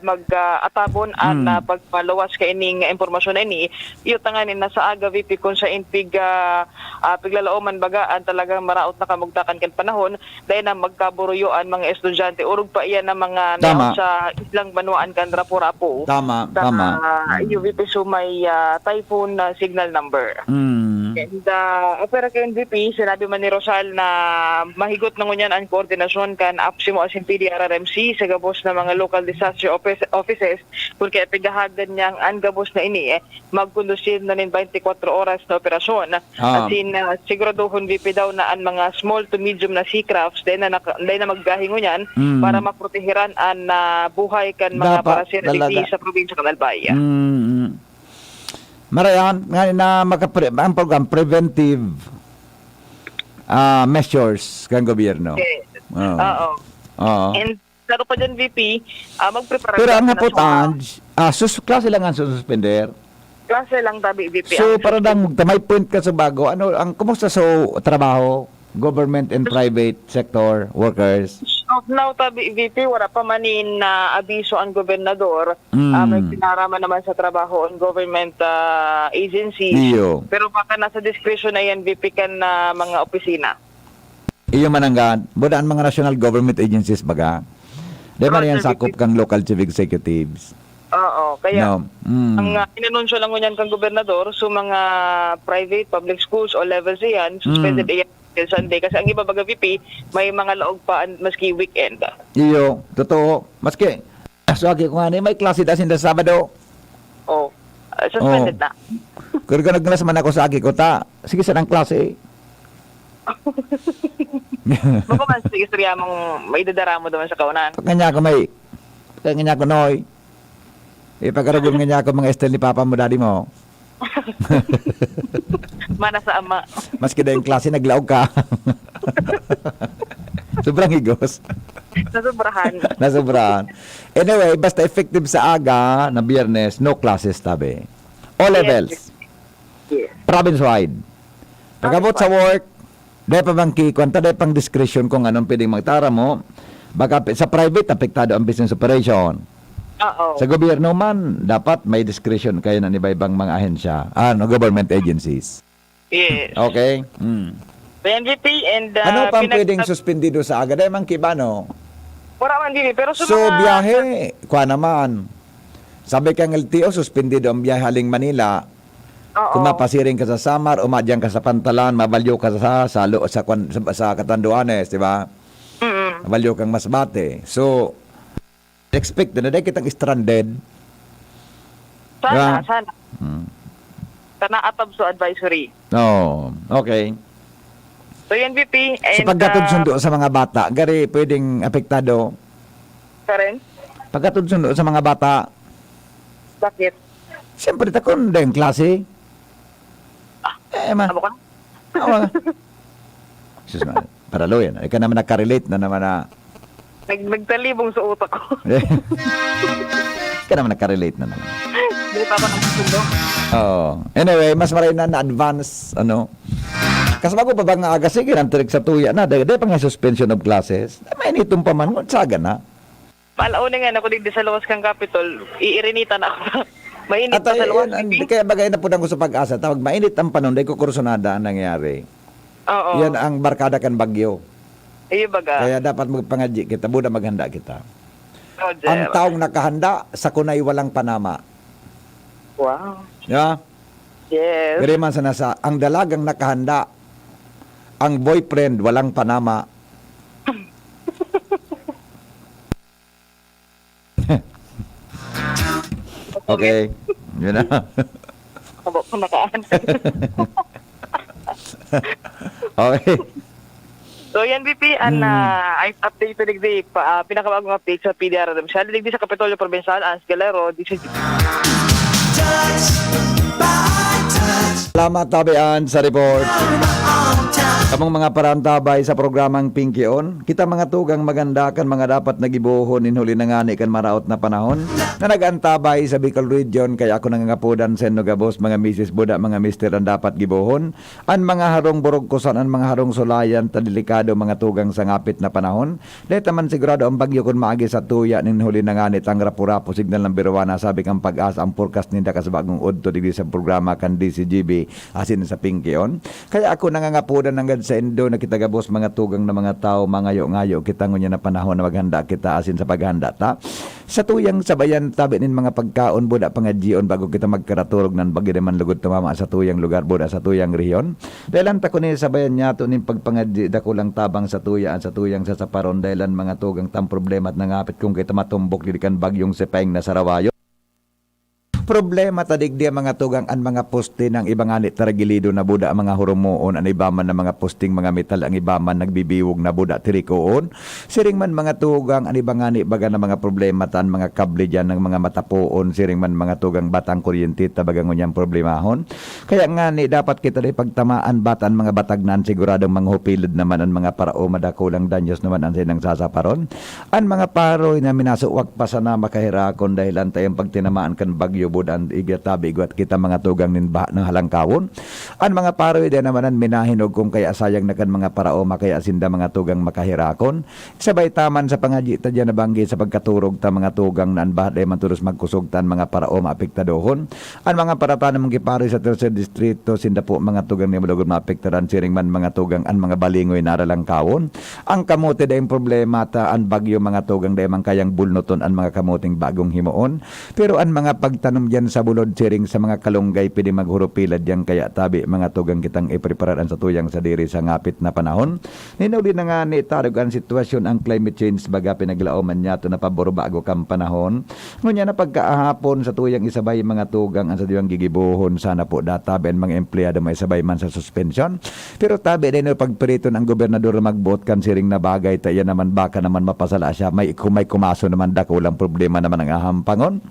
mag, ah, atabon an, Hmm. ah, pagpaluwas kaining impormasyon na ini, iyo tanganing nasa aga, V P, kung sa inpig, ah, ah, piglalooman Baga, an talagang maraot na kamugtakan kan panahon, dai na magkaburuyo an mga estudyante. Orog pa iyan na mga Tama. naon sa islang banwaan kan Rapu-Rapu. Tama, Sa, tama. Mm. U V P, so may, ah, typhoon na signal number. Mm. And, ah, apwera kan V P, sinabi man ni Rosal na mahigot na ngunyan an koordinasyon kan APSEMO asin P D R R M C sa gabos na mga local disaster office-, offices, kun kaya pigahagan niyang an gabos na ini, eh, magkondusir na nin twenty-four oras na operasyon. Ah. Asin, ah, siguraduhon, V P, daw na an mga small to medium na sea crafts, dai na naka-, dai na magbiyahe ngunyan Mm. para maprotehiran an, ah, buhay kan mga Dapat pasahero digdi talaga. sa probinsya kan Albay. Mm, mm. Marayan, nga na makapre-, ang program, preventive, ah, measures kan gobyerno. Yes. Oo. Oo. Oo. And saro pa dyan, V P, ah, magprepara Pero ang na sa hapot, mga Ange, ah, sus-, klase lang ang sususpender. Klase lang tabi, V P, So, ang para suspend. dang, may point ka sa bago. Ano, ang, kumusta sa trabaho? Government and private sector workers? As of now, tabi, V P, wala pa man in, ah, abiso ang gobernador. Mm. Ah, may pinaraman naman sa trabaho ang government, ah, agency. Iyo. Pero baka nasa discretion na yan, V P, kan, ah, mga opisina. Iyo mananggad, buda ang mga national government agencies baga. Di man Roger, yan sakop V P. kang local chief executives. Oo, kaya No. Mm. ang, ah, inanunsyo lang ngunyan kang gobernador, so mga private, public schools, all levels iyan, suspended Mm. iyan till Sunday. Kasi ang iba baga, V P, may mga laog pa an-, maski weekend. Iyo, totoo. Maski, so, agi ko nga ni, may klase ta sinda Sabado. Oh, ah, suspended Oh. na. Kaya ka naglas man ako sa agi ko, ta, sige, saan ang klase? Bako man sa istorya mong maidadara mo naman sa kaunan. Kanya ako may, kanya ako, Noy. Ipagarugol nga niya ako mga style ni papa mo, daddy mo. Mana sa ama. Maski dahil klase, naglaog ka. Sobrang higos. Nasobrahan. Nasobrahan. Anyway, basta effective sa aga na Biyernes, no classes, tabi. O Yes. levels. Yes. Province-wide. Pag-abot sa Province-wide. work, dai pa bang ki-, kwan ta, dai pang discretion kung anong pwedeng magtara mo. Baka pi-, sa private, apektado ang business operation. Oo. Sa gobyerno man, dapat may discretion kayo na iba-ibang mga ahensya, ano, government agencies. Yes. Okay? Mm. P N G P and, uh, Ano pang pinag- pwedeng suspendido sa aga? Dai man ki ba, no? Wala man din eh, pero sa So, mga biyahe, kwa naman. Sabi kang L T O, suspendido ang biyahe haling Manila. Oo. Kung mapasiring ka sa Samar, umadyang ka sa Pantalan, mabalyo ka sa, sa, lo-, sa, kwan-, sa, sa Catanduanes, di ba? Mm. Mabalyo kang Masbate. So, expect na dai kitang stranded. Sana, Diba? sana. Hmm. Sana atab so advisory. Oo, okay. So, yan, V P, Sa and, pagkatod ah, sundo sa mga bata, gari pwedeng apektado? Karen? Pagkatod sundo sa mga bata. Bakit? Siyempre, takon dai klase. Ah, Eh, ma- abo ka? Oo. Sus, ma-, paralo yan. Ikaw naman nakarelate na naman na. Nag-, nagtalibong sa utak ko. Ikaw naman nakarelate na naman. Hindi pa ako nagsusundo. Oo. Anyway, mas maray na na-advance, ano. Kasi bago pa ba nga aga, sige, nang tirik sa tuya na, dahil, dahil pa nga suspension of classes, mainiton pa man, saga na. Maalaw na nga, ako digdi sa luwas kang Capitol, iirinita na ako. Mainit At pa sa ay, luwas, yan, ang, sige. Kaya bagay na po ko sa PAGASA, tawag, mainit ang panahon, dahil kukursunada ang nangyari. Oo. Yan ang barkada kan bagyo. Iyo baga. Kaya dapat magpangadyi kita, buda maghanda kita. Roger. Ang taong nakahanda, sa kunay walang panama. Wow. Di ba? Yes. Pero man sana sa, ang dalagang nakahanda, ang boyfriend, walang panama. Okay. Yun na. Abo ko nakaan. Okay. So, yan, V P, an, Hmm. ah, ay update to digdi, pa, ah, pinakabagong update sa P D R R M C. Digdi sa Kapitolyo Provincial, Ans Galero, D C G. Touch by touch. Salamat, Tabi Ann, sa report. Kamong mga parantabay sa programang Pinkion, kita mga tugang maganda kan mga dapat na gibohon nin huli na ngani kan maraot na panahon na nag-antabay sa Bicol Region, kaya ako nangangapodan sa inyo gabos, mga misis buda, mga mister, an dapat gibohon, an mga harong burugkusan, an mga harong sulayan ta delikado, mga tugang, sa ngapit na panahon. Dahil ta man sigurado an bagyo kun maagi sa tuya nin huli na ngani tang rapu-rapu, signal number one, nasabi kan PAGASA an forecast ninda kas bagong udto digdi sa programa kan D C G B asin sa Pinkion. Kaya ako nangangapodan nanggad sa indo na kita gabos mga tugang na mga tawo, mangayo-ngayo kita ngunyan na panahon na maghanda kita asin sa paghanda ta sa tuyang sabayan tabi nin mga pagkaon, buda, pangadyion bago kita magkaraturog nan bagyo di man lugod tumama sa tuyang lugar, buda, sa tuyang rehiyon. Dahelan ta kundi sabayan niyato nin pagpangadyi, dakulang tabang sa tuya an sa tuyang sasaparon, dahelan mga tugang tang problema at nangapit kung kita matumbok digdi kan bagyong Sepaeng na sarawayo. Problema ta digdi ang mga tugang an mga poste nang iba ngani taragilido na buda ang mga hurumoon, an iba man na mga posting mga metal, ang iba man nagbibiwog na buda tirikoon. Siring man mga tugang, an iba ngani baga na mga problema ta an mga kable diyan ng mga matapoon, siring man mga tugang batang kuryente ta baga ngunyan problemahon. Kaya ngani dapat kita di pagtamaan bata an mga batag na an siguradong manghupilid naman an mga parao, madakulang danyos naman an sinang sasaparon. An mga paroy na minasuwag pa sana makaherakon dahel an tayong pagtinamaan kan bagyo, buda an igatabi igwat kita mga tugang nin baha na halangkawon. An mga paroy din naman an minahinog kung kaya sayang na kan mga parao makaya sinda mga tugang makaherakon. Sabay taman sa pangadyi ta diyan nabanggi sa pagkaturog ta mga tugang na an baha dai man todos magkusog ta an mga parao maapektadohon. An mga paratanom giparoy sa tercer distrito, sinda po mga tugang ni malugod maapektaran, siring man mga tugang an mga balingoy na aralangkawon. Ang kamote daing problema ta an bagyo mga tugang dai man kayang bulnuton an mga kamoteng bagong himoon. Pero an mga pagtanom diyan sa bulod, siring sa mga kalunggay, pwede maghurupilad diyan, kaya tabi mga tugang kitang ipreparar an satuyang sadiri sa ngapit na panahon. Ninuli na nga ni tarog an sitwasyon, ang climate change, baga pinaglaoman niyato na pabor bago kan panahon. Ngunyan na pagkaahapon, sa tuyang isabay mga tugang an sa tuyang gigibohon, sana po databi an mga empleyado maisabay man sa suspensyon. Pero tabi din no pagpiriton ang gobernador na magboot kan siring na bagay, ta iyan naman baka naman mapasala siya, may, kung may kumaso naman, dakulang problema naman ang ahampangon.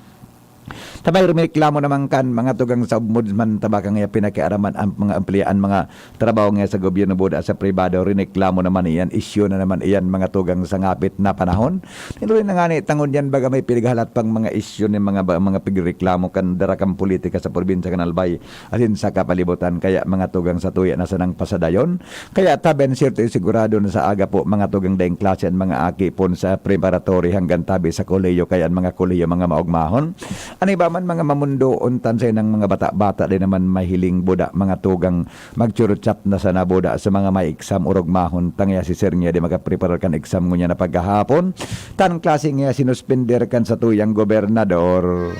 Tabay rumireklamo naman kan mga tugang sa ombudsman, ta baka nga pinakiaraman ang mga empleyaan, mga trabaho nga sa gobyerno, buda sa pribado, rineklamo naman iyan, isyu na naman iyan, mga tugang sa ngapit na panahon. Pero na nga ni, tangod yan, baga may pinaghalat pang mga isyu ni mga ba-, mga pigreklamo kan dara kan politika sa probinsya kan Albay, asin sa kapalibutan, kaya mga tugang sa tuya na sanang pasadayon. Kaya taben, siyerto, sigurado na sa aga po, mga tugang daing klase an mga aki pon sa preparatory hanggang tabi sa kolehiyo, kaya an mga kolehiyo mga maogmahon. An iba man mga mamundoon, tansay ng mga bata-bata din naman mahiling buda, mga tugang magchurchat na sana buda sa mga may exam orog mahon, tangya si sir niya di makapreparar kan exam ngunyan na paghahapon. Tan klase niya sinuspender kan sa tuyang gobernador.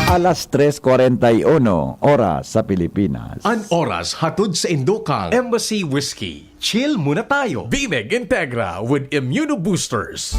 Alas tres cuarenta y uno, oras sa Pilipinas. An oras hatod sa indo kan Embassy Whiskey. Chill muna tayo. Bimig Integra with Immuno Boosters.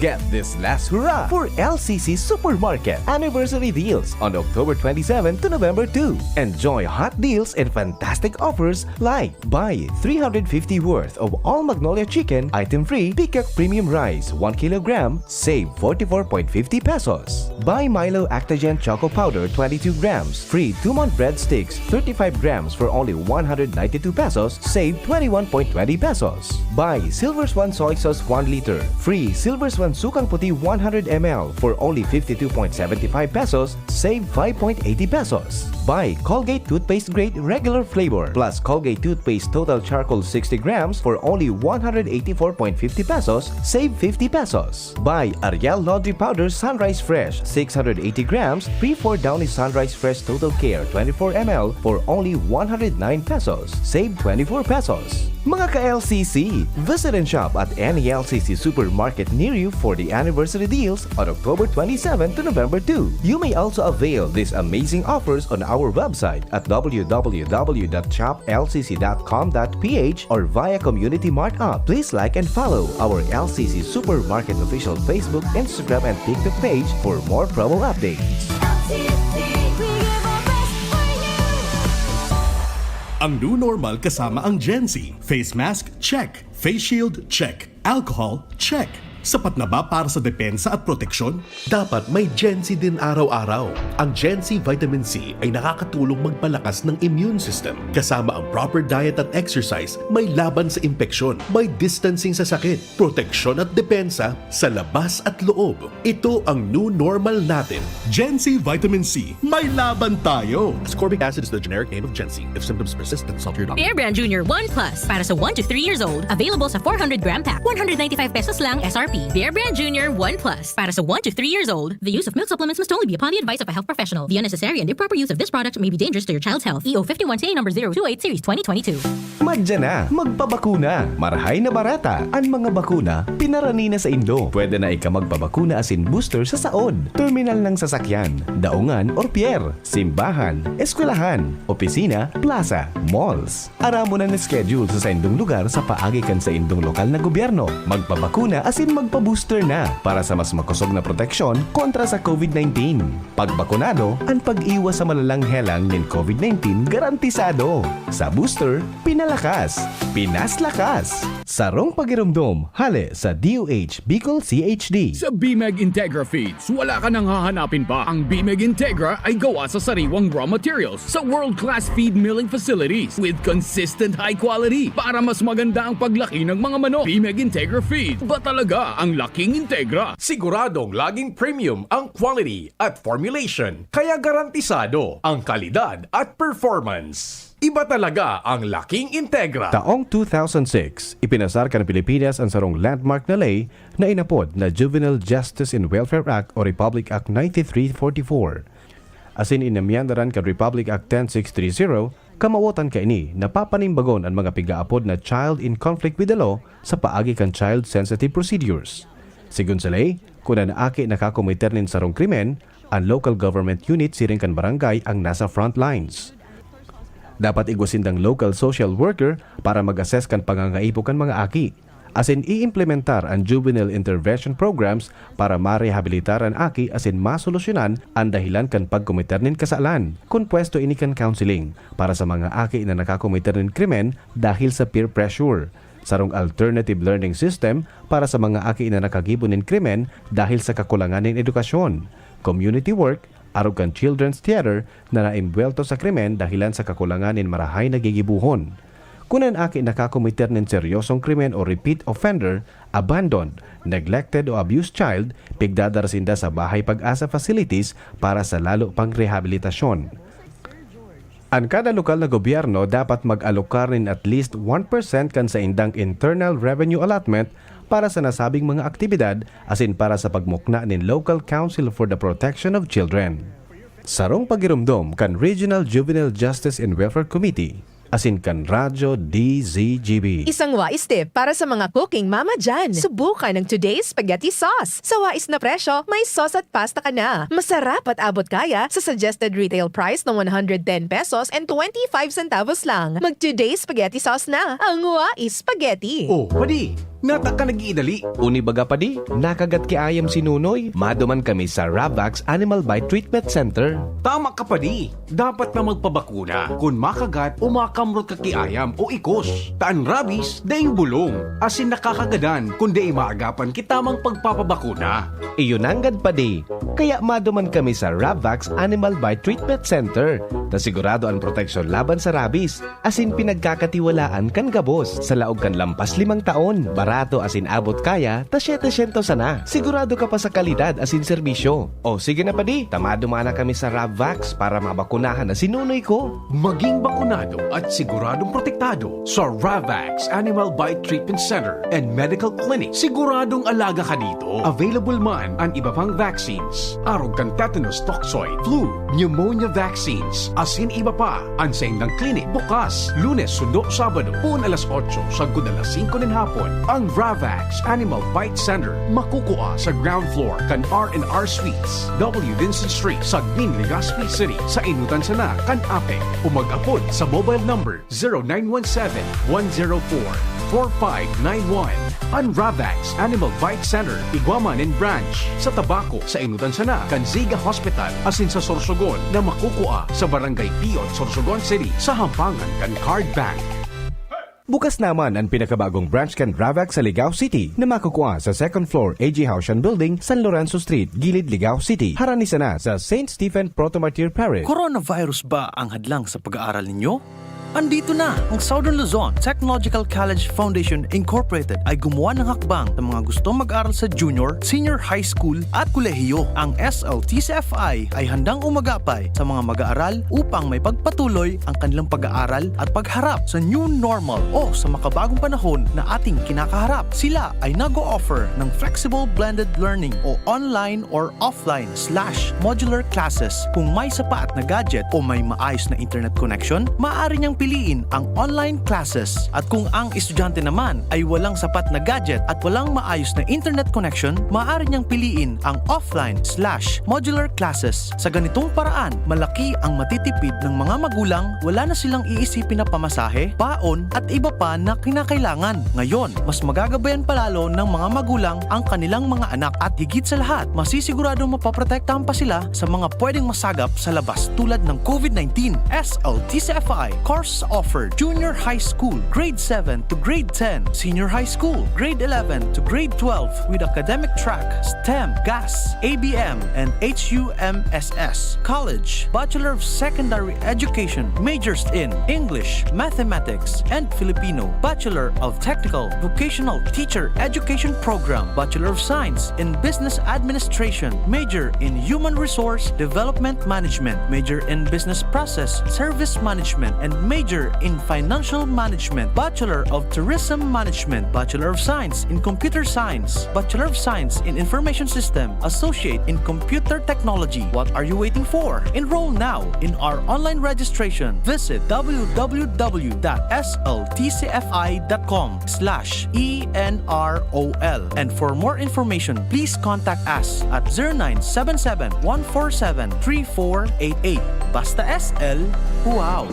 Get this last hurrah for L C C Supermarket anniversary deals on October twenty-seven to November two. Enjoy hot deals and fantastic offers like buy three hundred fifty worth of all Magnolia chicken, item free, Peacock premium rice, one kilogram, save forty-four point fifty pesos. Buy Milo Actagen Choco Powder twenty-two grams, free two-month breadsticks, thirty-five grams for only one hundred ninety-two pesos, save twenty-one point twenty pesos. Buy Silver Swan Soy Sauce one liter, free Silver Swan Sukang Puti one hundred M L for only fifty-two point seventy-five pesos, save five point eighty pesos. Buy Colgate Toothpaste Grade regular flavor plus Colgate Toothpaste Total Charcoal sixty grams for only one hundred eighty-four point fifty pesos, save fifty pesos. Buy Ariel Laundry Powder Sunrise Fresh six hundred eighty grams, free four Downy Sunrise Fresh Total Care twenty-four M L for only one hundred nine pesos, save twenty-four pesos. Mga ka-L C C, visit and shop at any L C C supermarket near you for the anniversary deals on October twenty-seven to November two. You may also avail these amazing offers on our website at w w w dot shop l c c dot com dot p h or via Community Mart app. Please like and follow our L C C Supermarket official Facebook, Instagram, and TikTok page for more promo updates. Ang new normal kasama ang Gen Z. Face mask, check. Face shield, check. Alcohol, check. Sapat na ba para sa depensa at proteksyon? Dapat may Gen C din araw-araw. Ang Gen C Vitamin C ay nakakatulong magpalakas ng immune system, kasama ang proper diet at exercise, may laban sa impeksyon, may distancing sa sakit, proteksyon at depensa sa labas at loob. Ito ang new normal natin. Gen C Vitamin C, may laban tayo! Ascorbic acid is the generic name of Gen C. If symptoms persist, consult your doctor. Bear Brand Junior one plus para sa one to three years old. Available sa four hundred gram pack. One hundred ninety-five pesos lang S R P. Bear Brand Junior one plus para sa one to three years old. The use of milk supplements must only be upon the advice of a health professional. The unnecessary and improper use of this product may be dangerous to your child's health. E O fifty-one C A number zero two eight series twenty twenty-two. Madya na! Magpabakuna! Marahay na barata! An mga bakuna, pinarani na saindo. Pwede na ika magpabakuna asin booster sa saod, terminal ng sasakyan, daungan or pier, simbahan, eskwelahan, opisina, plaza, malls. Aramon an schedule sa saindong lugar sa paagi kan saindong lokal na gobyerno. Magpabakuna asin magpa-booster na para sa mas makosog na proteksyon kontra sa COVID nineteen. Pagbakunado, an pag-iwas sa malalang helang nin COVID nineteen garantisado. Sa booster, pinalakas, pinaslakas. Sarong pagiromdom, hale sa D O H Bicol C H D. Sa Bimeg Integra Feeds, wala ka nang hahanapin pa. Ang Bimeg Integra ay gawa sa sariwang raw materials sa world-class feed milling facilities with consistent high quality para mas maganda ang paglaki ng mga manok. Bimeg Integra Feeds, ba talaga ang laking Integra? Siguradong laging premium ang quality at formulation, kaya garantisado ang kalidad at performance. Iba talaga ang laking Integra. Taong two thousand six, ipinasar kan Pilipinas an sarong landmark na ley na inapod na Juvenile Justice and Welfare Act o Republic Act ninety-three forty-four. Asin inamyandaran kan Republic Act ten six three zero, kamawotan kaini na papanimbagon an mga pigaapod na child in conflict with the law sa paagi kan child-sensitive procedures. Sigon sa ley, kun an aki nakakomiter nin sarong krimen, an local government unit siring kan barangay ang nasa front lines. Dapat igwa sindang local social worker para mag-assess kan pangangaipo kan mga aki, asin i-implementar an juvenile intervention programs para marehabilitar an aki asin masolusyonan an dahilan kan pagkomiter nin kasalan. Kun pwesto ini kan counseling para sa mga aki na nakakomiter nin krimen dahil sa peer pressure, sarong alternative learning system para sa mga aki na nakagibo nin krimen dahil sa kakulangan nin edukasyon, community work, arog kan Children's Theater na naimbuwelto sa krimen dahilan sa kakulangan nin marahay na gigibohon. Kun an aki nakakomiter nin seryosong krimen o repeat offender, abandoned, neglected o abused child, pigdadara sinda sa Bahay Pag-asa facilities para sa lalo pang rehabilitasyon. An kada lokal na gobyerno dapat mag-alokar nin at least one percent kan saindang internal revenue allotment para sa nasabing mga aktibidad asin para sa pagmukna nin Local Council for the Protection of Children. Sarong pagiromdom kan Regional Juvenile Justice and Welfare Committee asin kan Radyo D Z G B. Isang wais tip para sa mga cooking mama dyan. Subukan ang Today's Spaghetti Sauce. Sa wais na presyo, may sauce at pasta ka na. Masarap at abot kaya sa suggested retail price na one hundred ten pesos and twenty-five centavos lang. Mag Today's Spaghetti Sauce na. Ang wais spaghetti. Oh, padi, nata ka nag-iidali. Uni baga padi, nakagat ki ayam si Nunoy. Maduman kami sa Ravax Animal Bite Treatment Center. Tama ka, padi. Dapat na magpabakuna kun makagat o makamrot ka ki ayam o ikos. Ta an rabies, daing bulong, asin nakakagadan kun dai maagapan ki tamang pagpapabakuna. Iyo nanggad padi. Kaya maduman kami sa Ravax Animal Bite Treatment Center, ta sigurado an proteksyon laban sa rabies, asin pinagkakatiwalaan kan gabos. Sa laog kan lampas limang taon, barato asin abot kaya ta siyete syentos sana. Sigurado ka pa sa kalidad asin serbisyo. O sige na padi, ta maduman na kami sa Ravax para mabakunahan na si Nunoy ko. Maging bakunado at siguradong protektado sa Ravax Animal Bite Treatment Center and Medical Clinic. Siguradong alaga ka dito. Available man an iba pang vaccines, arog kan tetanus toxoid, flu, pneumonia vaccines, asin iba pa. An saindang clinic bukas Lunes sundo Sabado, poon alas otso sagkod alas singko nin hapon. Ang Ravax Animal Bite Center makukua sa ground floor kan R and R Suites, W Vincent Street, Sagmin, Legazpi City, sa inutan sana kan APEC, o mag-apod sa mobile number zero nine one seven, one zero four, four five nine one. An Ravax Animal Bite Center, igwa man nin branch sa Tabaco, sa inutan sana kan Ziga Hospital, asin sa Sorsogon na makukua sa Barangay Piot, Sorsogon City, sa hampangan kan Card Bank. Bukas naman an pinakabagong branch kan Ravac sa Ligao City na makukua sa second floor A G Haushan Building, San Lorenzo Street, Gilid, Ligao City, harani sana sa Saint Stephen Proto Martyr Parish. Coronavirus ba ang hadlang sa pag-aaral ninyo? Andito na! Ang Southern Luzon Technological College Foundation Incorporated ay gumawa ng hakbang sa mga gustong mag-aral sa junior, senior high school at kolehiyo. Ang S L T C F I ay handang umagapay sa mga mag-aaral upang may pagpatuloy ang kanilang pag-aaral at pagharap sa new normal o sa makabagong panahon na ating kinakaharap. Sila ay nag-o-offer ng flexible blended learning o online or offline slash modular classes. Kung may sapat na gadget o may maayos na internet connection, maaari niyang piliin ang online classes. At kung ang estudyante naman ay walang sapat na gadget at walang maayos na internet connection, maaari niyang piliin ang offline slash modular classes. Sa ganitong paraan, malaki ang matitipid ng mga magulang, wala na silang iisipin na pamasahe, baon, at iba pa na kinakailangan. Ngayon, mas magagabayan pa lalo ng mga magulang ang kanilang mga anak at higit sa lahat, masisiguradong mapoprotektahan pa sila sa mga pwedeng masagap sa labas tulad ng COVID nineteen. S L T C F I course offered: Junior High School, Grade seven to Grade ten, Senior High School, Grade eleven to Grade twelve, with academic track STEM, GAS, A B M, and H U M S S. College, Bachelor of Secondary Education, majors in English, Mathematics, and Filipino, Bachelor of Technical Vocational Teacher Education Program, Bachelor of Science in Business Administration, major in Human Resource Development Management, major in Business Process Service Management, and major in Financial Management, Bachelor of Tourism Management, Bachelor of Science in Computer Science, Bachelor of Science in Information System, Associate in Computer Technology. What are you waiting for? Enroll now in our online registration. Visit w w w dot s l t c f i dot com slash e n r o l. And for more information, please contact us at zero nine seven seven, one four seven, three four eight eight. Basta S L, wow!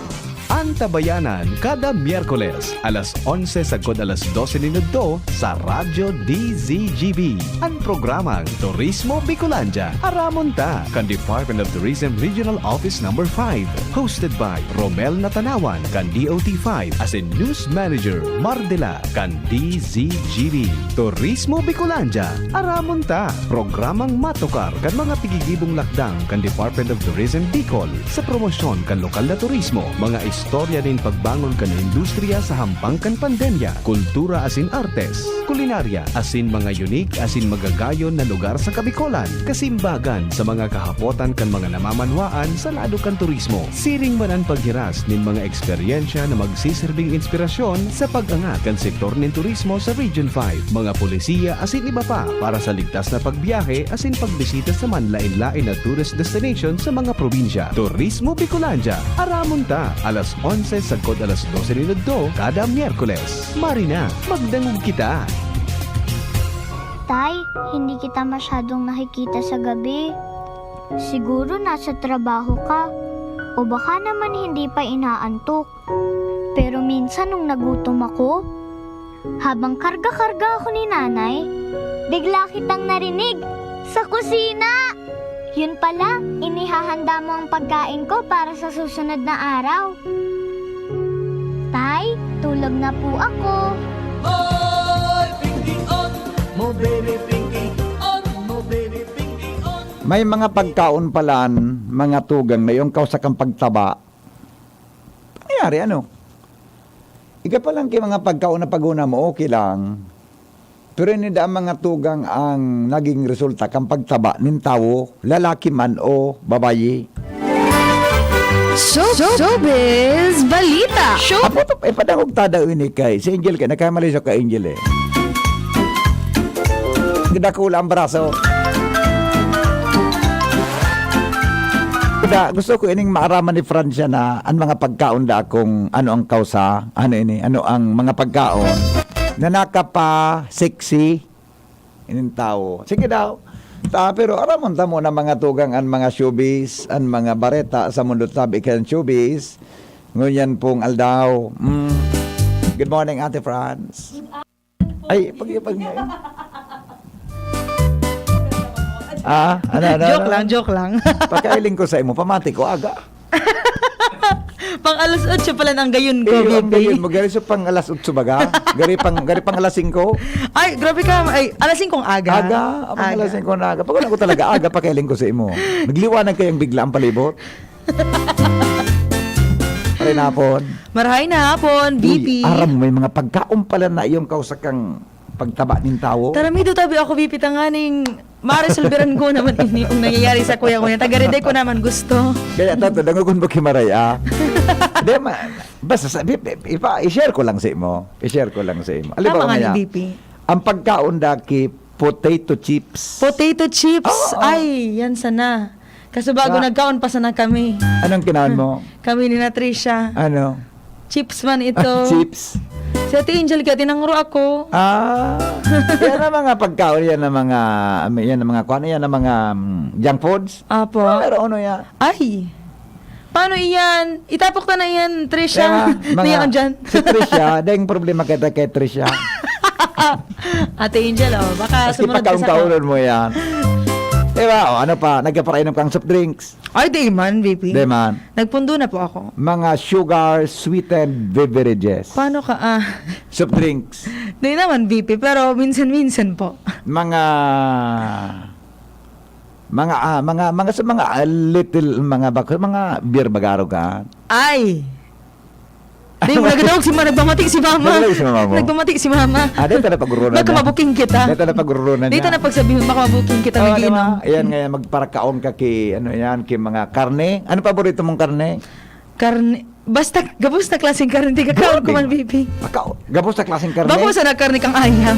Antabayanan kada Miyerkules, alas onse sagkod alas dose nin udto sa Radyo D Z G B, an programang Turismo Bicolandia. Aramon ta kan Department of Tourism Regional Office Number five, hosted by Romel Natanawan kan D O T five asin News Manager Mardela kan D Z G B. Turismo Bicolandia, aramon ta! Programang matukar kan mga tigigibong lakdang kan Department of Tourism Bicol sa promosyon kan lokal na turismo, mga istorya nin pagbangon kan industriya sa hampang kan pandemya, kultura asin artes, kulinarya, asin mga unique asin magagayon na lugar sa Kabicolan, kasimbagan sa mga kahapotan kan mga namamanwaan sa lado kan turismo. Siring man an paghiras nin mga eksperyensya na magsiserbing inspirasyon sa pag-angat kan sektor nin turismo sa Region five, mga polisiya asin iba pa para sa ligtas na pagbiyahe asin pagbisita sa manlaen-laen na tourist destination sa mga probinsya. Turismo Bicolandia, aramon ta, alas onse sagkod alas dose nin udto kada Miyerkules. Mari na, magdangog kita! Tay, hindi kita masyadong nakikita sa gabi. Siguro nasa trabaho ka. O baka naman hindi pa inaantok. Pero minsan nung nagutom ako, habang karga-karga ako ni Nanay, bigla kitang narinig sa kusina! Yun pala, inihahanda mo ang pagkain ko para sa susunod na araw. Tay, tulog na po ako. Oy, Pinky, on mo, baby, Pinky, on mo, baby, Pinky, on. May mga pagkaon palan, mga tugang, na iyong kausa kan pagtaba. Nangyari, ano? Iga pa lang kay mga pagkaon na paguna mo, okay lang. Pero ini daa mga tugang ang naging resulta kan pagtaba nin tawo, lalaki man o babayi. Show, showbiz balita. Show. Apo to, eh, padangog ta daw ini kay si Angel kay nagkamali siya kay Angel eh. Dakula ang braso. Kuda, gusto ko ining maaraman ni Francia na ang mga pagkaon da kung ano ang kausa, ano ini, ano ang mga pagkaon na nakapa-sexy ining tawo. Sige daw. Ta, pero aramon ta muna mga tugang an mga showbiz, an mga bareta sa mundo tabi kan showbiz. Ngunyan pong aldaw. Mm. Good morning, Ate Franz. Ay, pag, pag, ah, ano, ano, Joke ano? Lang, joke lang. Pagkailing ko sa imo, pamati ko, aga. Pang alas otso pala ang gayon ko, Iyo, ang baby. gayon mo. Gari sa pang alas otso baga? Gari pang, gari pang alas singko? Ay, grabe ka. Ay, alas singko ang aga. Aga? Abang Aga. Alas singko na aga. Pag wala ko talaga aga, pakialing ko sa imo. Nagliwanag kayang bigla ang palibot. Maray na hapon. Marahay na hapon, V P. Uy, aram mo, may mga pagkaon pala na iyong kausakang pagtaba ning tawo. Taramido tabi ako, V P, tanganing maresolberan ko naman ini ang nangyayari sa kuya ko niya. Taga-rede ko naman gusto. Kaya tato, dangogon mo kimaray, ah. Di, ma, basta, sa, ipa, i-share ko lang sa imo. I-share ko lang sa imo. Alam Tama mo nga ni nga, V P. Ang pagkaon daki, potato chips. Potato chips. Oo. Ay, yan sana. Kaso bago Wa- nagkaon pa sana kami. Anong kinaon mo? Kami ni Natricia. Ano? Chips man ito. Chips. Si Ate Angel kaya tinangro ako. Ah, yan ang mga pagkaon, yan ang mga, yan ang mga, kuwan, yan ang mga mm, junk foods. Apo. Ah, pero ano yan? Ay. Paano iyan? Itapok na na iyan, Trisha. Kaya, mga, Niya dyan. Si Trisha, dahil problema kita kay Trisha. Ate Angel, oh, baka Kasi sumunod ka sa pagkaon-kaonan mo yan. Diba? O ano pa, nagkaparainom kang soft drinks. Ay, di man, V P. Di man. Nagpundo na po ako. Mga sugar sweetened beverages. Paano ka, ah? Soft drinks. Di naman, V P, pero minsan-minsan po. Mga mga ah, mga mga sa mga ah, little mga bako, mga beer bagaro ka. Ay! Di mo nagdawag si mama, nagpamati si mama. Nagdawag si mama mo? Nagpamati si mama. Ah, dahil ka na pag-uruna Baka niya. Mabuking kita. Dahil ka na pag-uruna Dito niya. Na pagsabihin, baka mabuking kita, Oh, nagiinom. Diba? Ayan nga, magparakaon ka ki, ano yan, ki mga karne. Ano paborito mong karne? Karne. Basta, gabos na klaseng karne, di ka kaon ko man, V P. Ako, gabos na klaseng karne? Bako sa nagkarne kang ayam.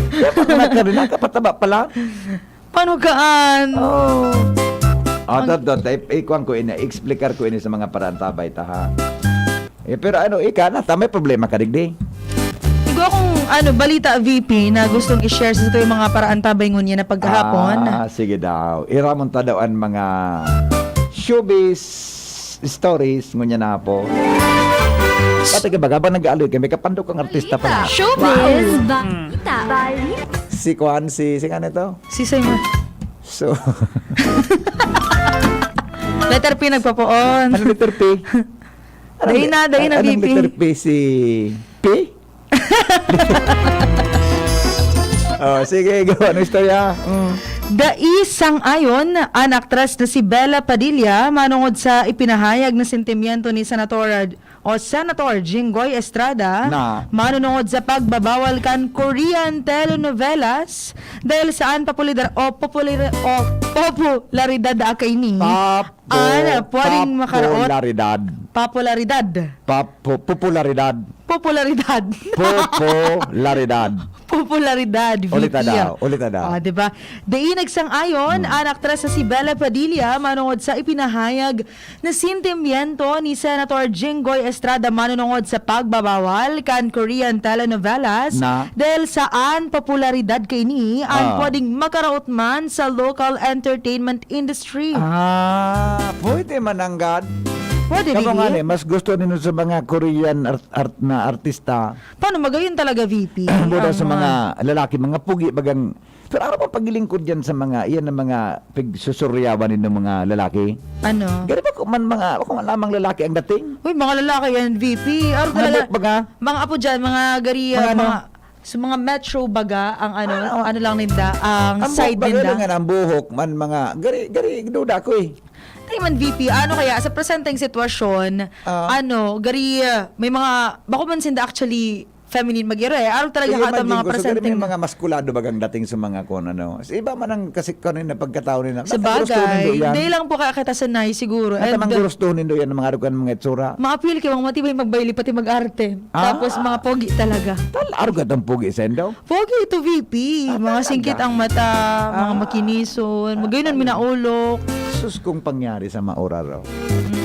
Kaya pag mga karne, nakapataba pala. Paano kaan? Oh. Ah, dot, dot, i- ikuan ko ini, explicar ko ini sa mga paraantabay ta, ha. Eh, pero ano, ika na, ta, may problema ka, digdi? Igo akong ano, balita, V P, na gustong i-share sa yung mga paraantabay ngunyan na paghahapon. Ah, sige daw. Iramon ta daw ang mga showbiz stories ngunyan na po. Pati ka baga, ba nag-aaloy kami, kapando kang artista pa. Showbiz Balita. Si Kwan, si, si ano to? Si Simon. So, Letter P nagpapoon. Ano letter P? Dahil na, dahil na, Anong V P. Letter P si P? Oh, sige, go. Anong istorya? Mm. Dai sang-ayon an aktres na si Bella Padilla manungod sa ipinahayag na sentimiento ni Senator o Senator Jinggoy Estrada Na. manunungod sa pagbabawal kan Korean telenovelas dahil saan popular o popular o popularidad da kaini. Papo, Ana, pwedeng makaraot. Popularidad. Popularidad. Papo, popularidad. Popularidad. Popularidad. Popularidad, V P. Ulita daw, ulita daw. Ah, di ba? Dai nagsang-ayon Hmm. an aktres na si Bella Padilla manungod sa ipinahayag na sentimiento ni Senator Jinggoy Estrada manunungod sa pagbabawal kan Korean telenovelas Na? dahil saan popularidad kaini an Ah. pwedeng makaraot man sa local entertainment industry. Ah, pwede mananggad. Pwede, Kamo di? Nga ni, mas gusto nino sa mga Korean art, art na artista. Paano magayon talaga, V P? Buda Ang sa mga lalaki, mga pugi, bagang, pero ano pa paglilingkod dyan sa mga, iyan ng mga pagsusuryawan ng mga lalaki? Ano? Gari ba kung man mga, kung man lamang lalaki ang dating? Uy, mga lalaki yan, V P. Ano Mga talaga? bu-, baga? Mga apo dyan, mga gari, Mga mga, ano? Sa mga metro baga, ang ano, Ah, ano lang ninda, ang Ang side buhok, ninda. Nga, ang buhok man mga, gari, gari, duda ko eh. Tayo man, V P, ano kaya sa presenteng sitwasyon, Ah. ano, gari, uh, may mga, bako man sinda actually feminine mag-iro eh. Arog talaga Sige, ka itong imagine mga ko, so, presenteng. May mga maskulado bagang dating sa mga kung ano. Sa iba man ang kasi kung ano yung pagkatao nila. Sa Natagurustuhan nindo bagay, yan. Dahil lang po kaya kita sanay siguro. And, Natagurustuhan nindo yan ng mga arukan mga itsura. Mga apil kay mga matibay, magbay, pati mag-arte. Ah. Tapos mga pogi talaga. Tal, arog ka itong pugi, Sendo? Pogi ito, V P. Ah, Mga talaga? singkit ang mata, mga Ah. makinison, magayon ang minaulok. Sus, kung pangyari sa maura raw.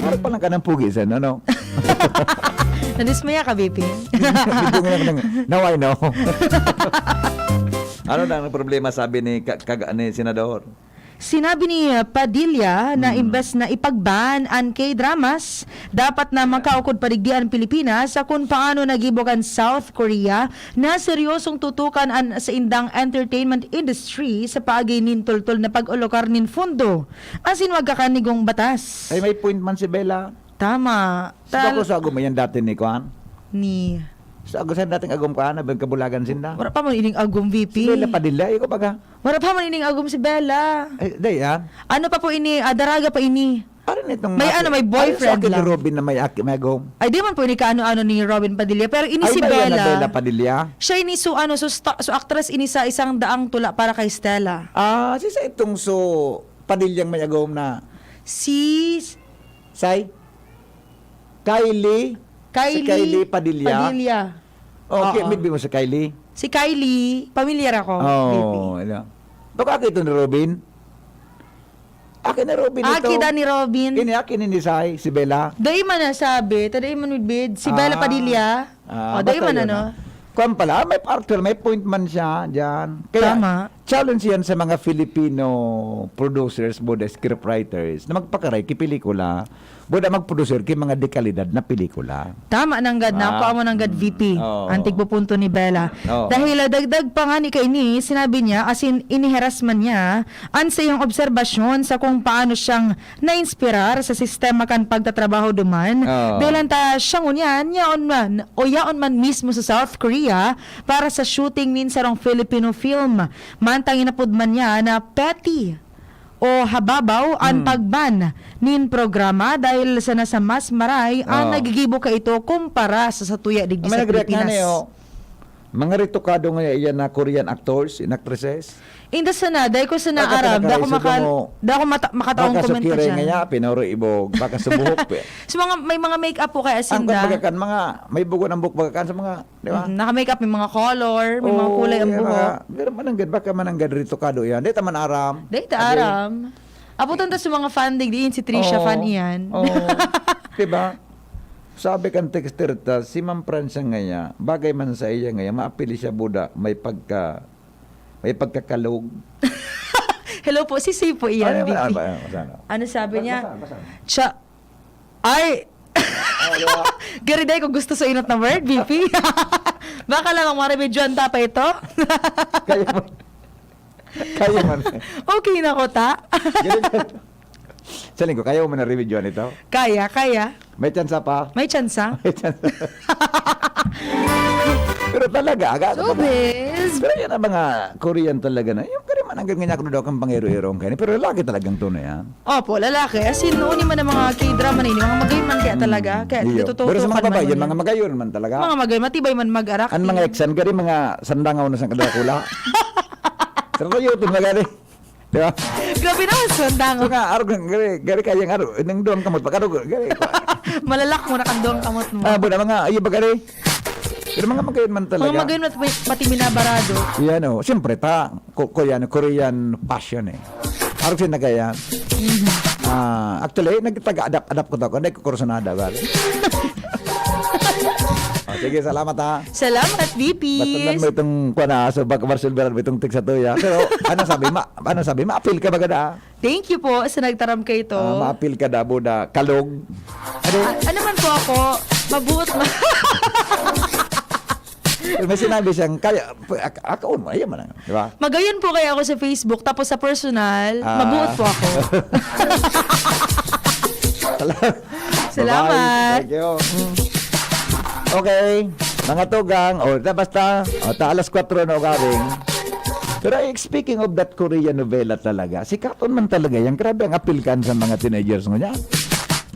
Ano pala ka ng pugi, Sendo, no? Nadismaya ka, V P. Bidungan ako ng, now I know. Ano na ang problema, sabi ni, ka, ka, ni Senador? Sinabi ni uh, Padilla na Hmm. imbes na ipagban ang K-dramas, dapat na makaukod pa digdi ang Pilipinas sa kung paano nagibo kan South Korea na seryosong tutukan an sa indang entertainment industry sa paagi nin tultol na pag-ulokar nin fundo. Asin magkakanigong batas. Ay, may point man si Bella. Tama. Sa Tal- ko sa agom yan dati ni Kwan? Ni. Sa agom sa dating agom ko, ano, kabulagan sinda? Wala pa man ining agom, V P. Si Bella Padilla, ikaw baga? Wala pa man ining agom si Bella. Ay, day, ah. Ano pa po ini? Ah, daraga pa ini. Ano nitong May ano, may boyfriend sa akin ni lang. Robin na may aki, may agom? Ay, di man po ini kaano-ano ni Robin Padilla. Pero ini Ay, si ba yan na Bella. Bella Padilla? Siya ini so ano, so, sta- so actress ini sa Isang Daang Tula para kay Stella. Ah, si sa itong so Padillang may agom na Si say Kylie? Si Kylie Kylie Padilla? Padilla. Okay, Oo. Midbi mo si Kylie? Si Kylie, pamilyar ako, V P. Oh, ano? Baka ito ni Robin? Akin ni Robin ito. Aki da ni Robin. Ini akin ni Sai, si Bella. Dai man nasabi, ta dai man midbid. Si Bella Ah. Padilla. Ah, O, dai basta man yun, ano. ah. Kwan pala, ah, may actual, may point man siya dyan. Kaya, Tama. challenge yan sa mga Filipino producers, buda scriptwriters, na magpakaray ki pelikula. Buda magproducer ki mga dekalidad na pelikula. Tama nanggad na, Ah. ako amo nanggad V P. Oo. Ang tigpupunto ni Bella. Oo. Dahil ah, dagdag pa nga ni kaini, sinabi niya, as in, iniheras man niya, an sa iyang obserbasyon sa kung paano siyang nainspirar sa sistema kan pagtatrabaho duman. Oo. Dahil ta siya ngunyan, yaon man, o yaon man mismo sa South Korea para sa shooting nin sarong Filipino film. Mantang inapod man niya na petty o hababaw an Hmm. pagban nin programa dahil sa nasa mas maray ang Oo. nagigibo kaito kumpara sa satuya digdi May sa nag-react nga Pilipinas. niyo, mga rito kado nga iyan na Korean actors and actresses. Inda sana, dahil ko sana Baka aram, pinakaray dako siguro maka, mo, dako mata, makataong Baka komento sukire dyan. nga ya, pinoro ibog, baka sumuhok. pe. So, mga, may mga make-up po kaya Ang kwan sinda. Bagakan, mga, may bugo ng buhok Bagakan sa mga, di ba? Mm, naka-makeup, may mga color, may mga Oo, kulay ang yan, buhok. mga, pero mananggad, baka mananggad rito kado yan. Di ta man aram. Dahil ta Abi. aram. Abutan ta sa mga fan digdi, si Trisha Oo. Fan iyan. Oo. Diba? Sabi kan texter ta, si Ma'am Francia ngaya, bagay man sa iya ngaya, maapili siya buda, may pagka, may pagkakalog. Hello po, si Sey po iyan, Ano, V P. ano, ano, ano, ano? Ano sabi Basa, niya? basa, basa. Siya, ay! Ah, di ba? Gari, dai ko gusto sa inot na word, V P. Baka lamang maremedyohan ta pa ito. Kaya man. Kaya man. Okay na ko ta. Ganun. Sa linggo, kaya mo man na-remedyohan ito? Kaya, kaya. May tsansa pa? May tsansa. Pero talaga, aga, ano ba? Showbiz! Pero yan ang mga Korean talaga na, yung kaya man ang ganyan ako daw kang pangiro-irong kayo. Pero lalaki talagang tunay, ha? Opo, lalaki. As in, noon yung mga K-drama na yun, mga magayon man kaya talaga. Kaya Iyo. natututukan Pero sa mga man babae, mo yan, yun. Mga magayon man talaga. Mga magayon, matibay man mag-arak. Ang mga eksan, gari mga sandangaw na sang kadakula. Sa kayo, ito na gari. Di ba? Grabe naman, So sandangaw. Nga, arog, gari, gari kayang arog. Nang doon kamot, pagkarog, gari. Malalak mo, nakandong kamot mo. Ah, buda mga, iyo ba gari? Pero mga magayon man talaga. Mga magayon na pati minabarado. Yan o. Siyempre, ta, ko, ko yan, Korean passion eh. Arog siya na kaya. Ah, actually, nagtaga-adapt-adapt ko to. Kundi ko kursunada, bali. Oh, sige, salamat ha. Salamat, V P. Basta lang mo itong, kuha na, so baka Marcel Berard mo itong tig sa tuya. Pero, ano sabi, ma, ano sabi, ma-appeal ka ba gada? Thank you po sa nagtaram kayo to. Ah, ma-appeal ka da, buda, kalog. Ano? Ah, ano man po ako, mabuot ma- Pero may sinabi siyang, kaya, ak- akaon mo, ayan man lang, di ba? Magayon po kaya ako sa Facebook, tapos sa personal, Ah. mabuot po ako. Salamat. Salamat. Bye-bye. Thank you. Okay, mga tugang, o ta, basta, o ta, alas kwatro na ugaling. Pero ay, speaking of that Korean novela talaga, si Katon man talaga yan, grabe ang apil kan sa mga teenagers mo niya.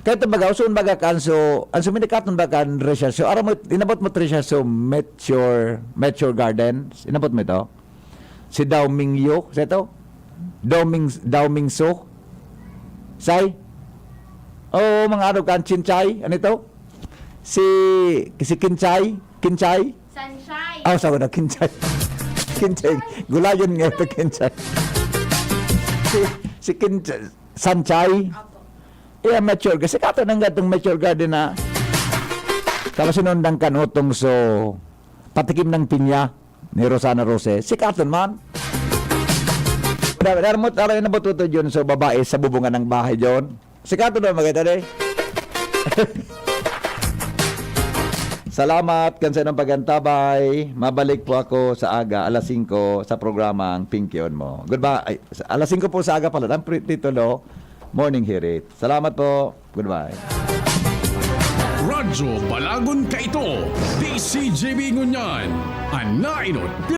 Kaya ito baga, usun baga kan so, ang suminikaton baga kan Trisha So, aram mo, inabot mo Trisha So, Mature, Mature Gardens, inabot mo ito? Si Daw Ming Yu, sa ito? Daw Ming, Daw Ming So? Say? Oo, mga ano kan Chinchay, ano ito? Si, si Kinchay, Kinchay? Sunshine. Oh, sabi na, Kinchay. Kinchay. Gulayon nga ito, Kinchay. Si, si Kinchay, Sanchay. Iya, mature. Kasi kato nang gatong mature garden na. Tapos sinundang kan utong so, patikim ng pinya ni Rosana Rose. Si Katon man. Dar-, darmot, aray na bututo yun. So, babae sa bubungan ng bahay yun. Si Katon na maganda eh. Salamat kan sa inyong pagantabay. Mabalik po ako sa aga, alas singko, sa programang Pinkion Mo. Goodbye. Ay, sa- alas singko po sa aga pala. Ang pre- titulo, Morning Hirit. Salamat po. Goodbye. Radyo Balagon Kaito, D C G B ngunyan, an nainot